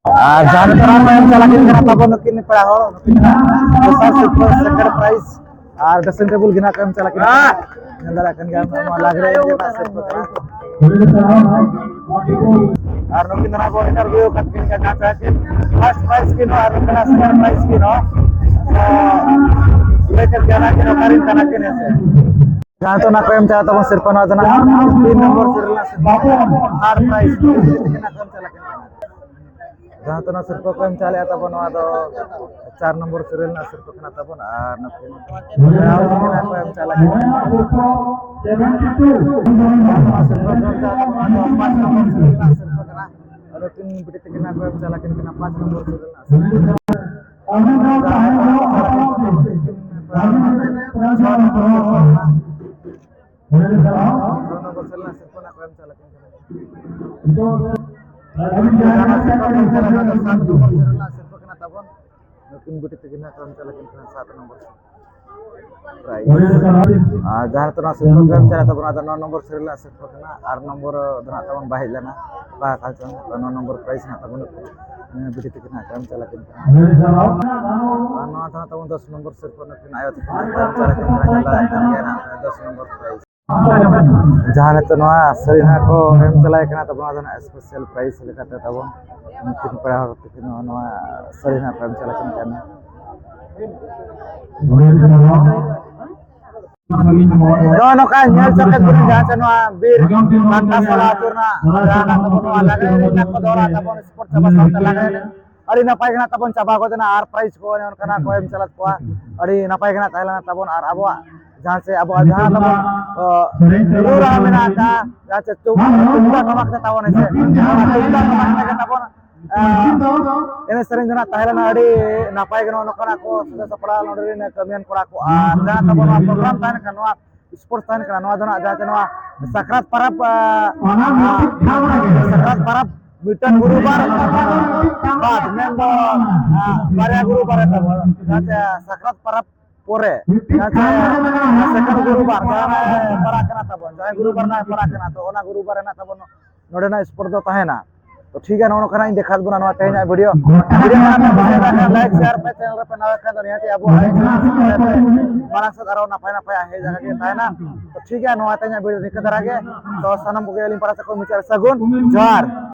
ᱟᱨ ᱡᱟᱦᱟᱸ ᱞᱮᱠᱟ ᱨᱟᱱ ᱮᱢ ᱪᱟᱞᱟᱜ ᱠᱟᱱᱟ ᱛᱟᱵᱚᱱ ᱱᱩᱠᱤᱱ ᱯᱮᱲᱟ ᱦᱚᱲ, ᱱᱩᱠᱤᱱ ᱱᱟᱦᱟᱜ ᱫᱚᱥᱟᱨ ᱥᱤᱨᱯᱟᱹ, second prize, ᱟᱨ dressing table ᱜᱮ ᱱᱟᱦᱟᱜ ᱠᱚ ᱮᱢ ᱪᱟᱞᱟᱜ ᱠᱟᱱᱟ᱾ ᱧᱮᱞ ᱫᱟᱲᱮᱭᱟᱜ ᱠᱟᱱ ᱜᱮᱭᱟ, ᱱᱚᱣᱟ ᱞᱟᱜᱽᱲᱮ ᱮᱱᱮᱡ ᱨᱮᱱᱟᱜ ᱥᱤᱨᱯᱟᱹ ᱠᱟᱱᱟ᱾ ᱟᱨ ᱱᱩᱠᱤᱱ ᱫᱚ ᱱᱟᱦᱟᱜ ᱵᱚᱱ interview ᱟᱠᱟᱫ ᱠᱤᱱ ᱜᱮᱭᱟ, ᱡᱟᱦᱟᱸ ᱛᱟᱦᱮᱸ ᱠᱤᱱ first prize ᱠᱤᱱ ᱦᱚᱸ ᱟᱨ ᱱᱩᱠᱤᱱᱟᱜ second prize ᱠᱤᱱ ᱦᱚᱸ᱾ ᱛᱚ, ᱞᱟᱹᱭ ᱠᱮᱫ ᱜᱮᱭᱟ ᱱᱟᱦᱟᱜ ᱠᱤᱱ ᱚᱠᱟᱨᱮᱱ ᱠᱟᱱᱟ ᱠᱤᱱ, ᱦᱮᱸ ᱥᱮ᱾ ᱡᱟᱦᱟᱸ ᱛᱚ ᱱᱟᱦᱟᱜ ᱠᱚ ᱮᱢ ᱪᱟᱞᱟᱜ ᱛᱟᱵᱚᱱ ᱥᱤᱨᱯᱟᱹ, ᱱᱚᱣᱟ ᱫᱚ ᱱᱟᱦᱟᱜ ᱛᱤᱱ ᱱᱚᱢᱵᱚᱨ serial ᱨᱮᱱᱟᱜ ᱥᱤᱨᱯᱟᱹ, third prize ᱠᱤᱱ ᱱᱟᱦᱟᱜ ᱠᱚ ᱮᱢ ᱪᱟᱞᱟᱜ ᱠᱟᱱᱟ᱾ ᱡᱟᱦᱟᱸ ᱛᱤᱱᱟᱹᱜ ᱥᱤᱨᱯᱟᱹ ᱠᱚ ᱮᱢ ᱪᱟᱞᱮᱜᱼᱟ ᱛᱟᱵᱚᱱ, ᱱᱚᱣᱟ ᱫᱚ ᱪᱟᱨ ᱱᱚᱢᱵᱚᱨ serial ᱨᱮᱱᱟᱜ ᱥᱤᱨᱯᱟᱹ ᱠᱟᱱᱟ ᱛᱟᱵᱚᱱ, ᱟᱨ ᱱᱩᱠᱤᱱ ᱯᱮᱲᱟ ᱦᱚᱲ ᱠᱤᱱ ᱠᱚ ᱮᱢ ᱪᱟᱞᱟᱜ ᱠᱟᱱᱟ᱾ ᱱᱚᱣᱟ ᱥᱤᱨᱯᱟᱹ ᱠᱚ ᱮᱢ ᱪᱟᱞᱟᱜ ᱠᱟᱱᱟ, ᱱᱚᱣᱟ ᱫᱚ ᱯᱟᱸᱪ ᱱᱚᱢᱵᱚᱨ serial ᱨᱮᱱᱟᱜ ᱥᱤᱨᱯᱟᱹ ᱠᱟᱱᱟ᱾ ᱟᱨ ᱱᱩᱠᱤᱱ ᱵᱤᱴᱤ ᱛᱟᱹᱠᱤᱱ ᱠᱚ ᱮᱢ ᱪᱟᱞᱟᱜ ᱠᱟᱱᱟ ᱯᱟᱸᱪ ᱱᱚᱢᱵᱚᱨ serial ᱨᱮᱱᱟᱜ ᱥᱤᱨᱯᱟᱹ᱾ ᱪᱷᱚ ᱱᱚᱢᱵᱚᱨ serial ᱨᱮᱱᱟᱜ ᱥᱤᱨᱯᱟᱹ ᱠᱟᱱᱟ᱾ ᱥᱟᱛ ᱱᱚᱢᱵᱚᱨ serial ᱨᱮᱱᱟᱜ ᱥᱤᱨᱯᱟᱹ ᱠᱟᱱᱟ ᱛᱟᱵᱚᱱ᱾ ᱱᱩᱠᱤᱱ ᱵᱤᱴᱤ ᱛᱟᱹᱠᱤᱱ ᱦᱟᱸᱜ ᱠᱚ ᱮᱢ ᱪᱟᱞᱟᱜ ᱠᱟᱱᱟ ᱥᱟᱛ ᱱᱚᱢᱵᱚᱨ prize᱾ ᱟᱨ ᱡᱟᱦᱟᱸ ᱛᱤᱱᱟᱹᱜ ᱥᱤᱨᱯᱟᱹ ᱠᱚ ᱮᱢ ᱪᱟᱞᱟᱜ ᱛᱟᱵᱚᱱᱟ, ᱟᱫᱚ ᱱᱚ ᱱᱚᱢᱵᱚᱨ serial ᱨᱮᱱᱟᱜ ᱥᱤᱨᱯᱟᱹ ᱠᱟᱱᱟ, ᱟᱨ ᱱᱚᱢᱵᱚᱨ ᱫᱚ ᱦᱟᱸᱜ ᱛᱟᱵᱚᱱ ᱵᱟᱭ ᱦᱮᱡ ᱞᱮᱱᱟ, ᱚᱠᱟ ᱟᱠᱟᱞ ᱪᱚᱝ, ᱛᱚ ᱱᱚ ᱱᱚᱢᱵᱚᱨ prize ᱦᱟᱸᱜ ᱛᱟᱵᱚᱱ ᱱᱩᱠᱤᱱ, ᱵᱤᱴᱤ ᱛᱟᱹᱠᱤᱱ ᱦᱟᱸᱜ ᱠᱚ ᱮᱢ ᱪᱟᱞᱟᱜ ᱠᱟᱱᱟ᱾ ᱟᱨ ᱱᱚᱣᱟ ᱫᱚ ᱦᱟᱸᱜ ᱛᱟᱵᱚᱱ ᱫᱚᱥ ᱱᱚᱢᱵᱚᱨ ᱥᱤᱨᱯᱟᱹ, ᱱᱩᱠᱤᱱ ᱟᱭᱳ ᱛᱟᱹᱠᱤᱱ ᱦᱟᱸᱜ ᱠᱚ ᱮᱢ ᱪᱟᱞᱟᱜ ᱠᱟᱱᱟ, ᱧᱮᱞ ᱫᱟᱲᱮᱭᱟᱜ ᱠᱟᱱ ᱜᱮᱭᱟ ᱦᱟᱸᱜ ᱫᱚᱥ ᱱᱚᱢᱵᱚᱨ prize᱾ ᱡᱟᱦᱟᱸ ᱱᱤᱛᱚᱜ ᱱᱚᱣᱟ ᱥᱟᱹᱲᱤ ᱱᱟᱦᱟᱜ ᱠᱚ ᱮᱢ ᱪᱟᱞᱟᱣ ᱠᱟᱱᱟ ᱛᱟᱵᱚᱱ, ᱟᱫᱚ ᱱᱟᱦᱟᱜ special prize ᱞᱮᱠᱟᱛᱮ ᱛᱟᱵᱚᱱ ᱱᱩᱠᱤᱱ ᱯᱮᱲᱟ ᱦᱚᱲ ᱛᱟᱹᱠᱤᱱ ᱱᱚᱣᱟ, ᱱᱚᱣᱟ ᱥᱟᱹᱲᱤ ᱱᱟᱦᱟᱜ ᱠᱚ ᱮᱢ ᱪᱟᱞᱟᱣ ᱠᱟᱱᱟ᱾ ᱱᱚᱜᱼᱚ ᱱᱚᱝᱠᱟ ᱧᱮᱞ ᱪᱚ ᱠᱮᱫ ᱵᱚᱱ ᱡᱟᱦᱟᱸ ᱪᱮ ᱱᱚᱣᱟ ᱵᱤᱨ ᱠᱟᱱᱛᱟᱥᱟᱞᱟ ᱟᱹᱛᱩ ᱨᱮᱱᱟᱜ ᱡᱟᱦᱟᱸ ᱱᱟᱜ ᱛᱟᱵᱚᱱ ᱱᱚᱣᱟ ᱞᱟᱜᱽᱲᱮ ᱮᱱᱮᱡ ᱱᱟᱜ ᱠᱚ ᱫᱚᱦᱚ ᱞᱮᱫ ᱛᱟᱵᱚᱱ, sport ᱪᱟᱵᱟ ᱥᱟᱶᱛᱮ ᱞᱟᱜᱽᱲᱮ ᱮᱱᱮᱡ ᱟᱹᱰᱤ ᱱᱟᱯᱟᱭ ᱜᱮ ᱱᱟᱜ ᱛᱟᱵᱚᱱ ᱪᱟᱵᱟ ᱜᱚᱫ ᱮᱱᱟ, ᱟᱨ prize ᱠᱚ ᱚᱱᱮ ᱚᱱᱠᱟᱱᱟᱜ ᱠᱚ ᱮᱢ ᱪᱟᱞᱟᱫ ᱠᱚᱣᱟ᱾ ᱟᱹᱰᱤ ᱱᱟᱯᱟᱭ ᱜᱮ ᱱᱟᱜ ᱛᱟᱦᱮᱸ ᱞᱮᱱᱟ ᱛᱟᱵᱚᱱ, ᱟᱨ ᱟᱵᱚᱣᱟᱜ ᱡᱟᱦᱟᱸ ᱥᱮ ᱟᱵᱚᱣᱟᱜ ᱡᱟᱦᱟᱸ ᱛᱟᱵᱚᱱ, ᱚ, ᱨᱩ ᱨᱟᱦᱟ ᱢᱮᱱᱟᱜ ᱟᱠᱟᱫ, ᱡᱟᱦᱟᱸ ᱪᱮ ᱛᱩᱢ-, ᱛᱩᱢᱫᱟᱜ ᱴᱟᱢᱟᱠ ᱛᱮ ᱛᱟᱵᱚᱱ ᱦᱮᱸ ᱥᱮ, ᱚᱱᱟ ᱛᱩᱢᱫᱟᱜ ᱴᱟᱢᱟᱠ ᱛᱮᱜᱮ ᱛᱟᱵᱚᱱ, ᱮ, ᱮᱱᱮᱡ ᱥᱮᱨᱮᱧ ᱫᱚ ᱱᱟᱜ ᱛᱟᱦᱮᱸ ᱞᱮᱱᱟ ᱟᱹᱰᱤ ᱱᱟᱯᱟᱭ ᱜᱮ᱾ ᱱᱚᱜᱼᱚ ᱱᱚᱝᱠᱟᱱᱟᱜ ᱠᱚ ᱥᱟᱡᱟᱣ ᱥᱟᱯᱲᱟᱣ ᱱᱚᱰᱮ ᱨᱮᱱ ᱠᱟᱹᱢᱤᱭᱟᱱ ᱠᱚᱲᱟ ᱠᱚ, ᱟᱨ ᱡᱟᱦᱟᱸ ᱛᱟᱵᱚᱱ ᱱᱚᱣᱟ program ᱛᱟᱦᱮᱱ ᱠᱟᱱᱟ, ᱱᱚᱣᱟ sports ᱛᱟᱦᱮᱱ ᱠᱟᱱᱟ, ᱱᱚᱣᱟ ᱫᱚ ᱱᱟᱜ ᱡᱟᱦᱟᱸ ᱪᱮ ᱱᱚᱣᱟ ᱥᱟᱠᱨᱟᱛ ᱯᱟᱨᱟᱵᱽ, ᱟ, ᱥᱟᱠᱨᱟᱛ ᱯᱟᱨᱟᱵᱽ ᱢᱤᱫᱴᱟᱝ ᱜᱩᱨᱩᱵᱟᱨ ᱵᱟᱫ, ᱢᱮᱱᱫᱚ, ᱟ, ᱵᱟᱨᱭᱟ ᱜᱩᱨᱩᱵᱟᱨ ᱨᱮ ᱛᱟᱵᱚᱱ, ᱡᱟᱦᱟᱸ ᱪᱮ ᱥᱟᱠᱨᱟᱛ ᱯᱟᱨᱟᱵᱽ ᱯᱚᱨᱮ, ᱡᱟᱦᱟᱸ ᱪᱮ second ᱜᱩᱨᱩᱵᱟᱨ ᱡᱟᱦᱟᱸ ᱯᱟᱲᱟᱜ ᱠᱟᱱᱟ ᱛᱟᱵᱚᱱ, ᱡᱟᱦᱟᱸ ᱜᱩᱨᱩᱵᱟᱨ ᱱᱟᱜ ᱯᱟᱲᱟᱜ ᱠᱟᱱᱟ, ᱛᱚ ᱚᱱᱟ ᱜᱩᱨᱩᱵᱟᱨ ᱨᱮᱱᱟᱜ ᱛᱟᱵᱚᱱ ᱱᱚᱰᱮᱱᱟᱜ sports ᱫᱚ ᱛᱟᱦᱮᱱᱟ᱾ ᱛᱚ ᱴᱷᱤᱠ ᱜᱮᱭᱟ, ᱱᱚᱜᱼᱚ ᱱᱚᱝᱠᱟᱱᱟᱜ ᱤᱧ ᱫᱮᱠᱷᱟᱣ ᱵᱚᱱᱟ ᱱᱚᱣᱟ ᱛᱮᱦᱮᱧᱟᱜ video᱾ Video ᱠᱷᱟᱱ ᱯᱮ ᱠᱩᱥᱤᱭᱟᱫᱟ ᱠᱷᱟᱱ like, share ᱯᱮ, channel ᱨᱮᱯᱮ ᱱᱟᱣᱟ ᱠᱷᱟᱱ ᱫᱚ ᱱᱤᱦᱟᱹᱛ ᱟᱵᱚ ᱢᱟᱲᱟᱝ ᱥᱮᱫ ᱟᱨᱚ ᱱᱟᱯᱟᱭ ᱱᱟᱯᱟᱭ ᱦᱮᱡ ᱡᱟᱭᱜᱟ ᱜᱮ ᱛᱟᱦᱮᱱᱟ᱾ ᱛᱚ ᱴᱷᱤᱠ ᱜᱮᱭᱟ, ᱱᱚᱣᱟ ᱛᱮᱦᱮᱧᱟᱜ video ᱱᱤᱝᱠᱟᱹ ᱫᱷᱟᱨᱟ ᱜᱮ᱾ ᱛᱚ ᱥᱟᱱᱟᱢ ᱠᱚᱜᱮ ᱟᱹᱞᱤᱧ ᱯᱟᱦᱴᱟ ᱥᱮᱫ ᱠᱷᱚᱱ ᱢᱩᱪᱟᱹᱫ ᱨᱮ ᱥᱟᱹᱜᱩᱱ ᱡᱚᱦᱟᱨ᱾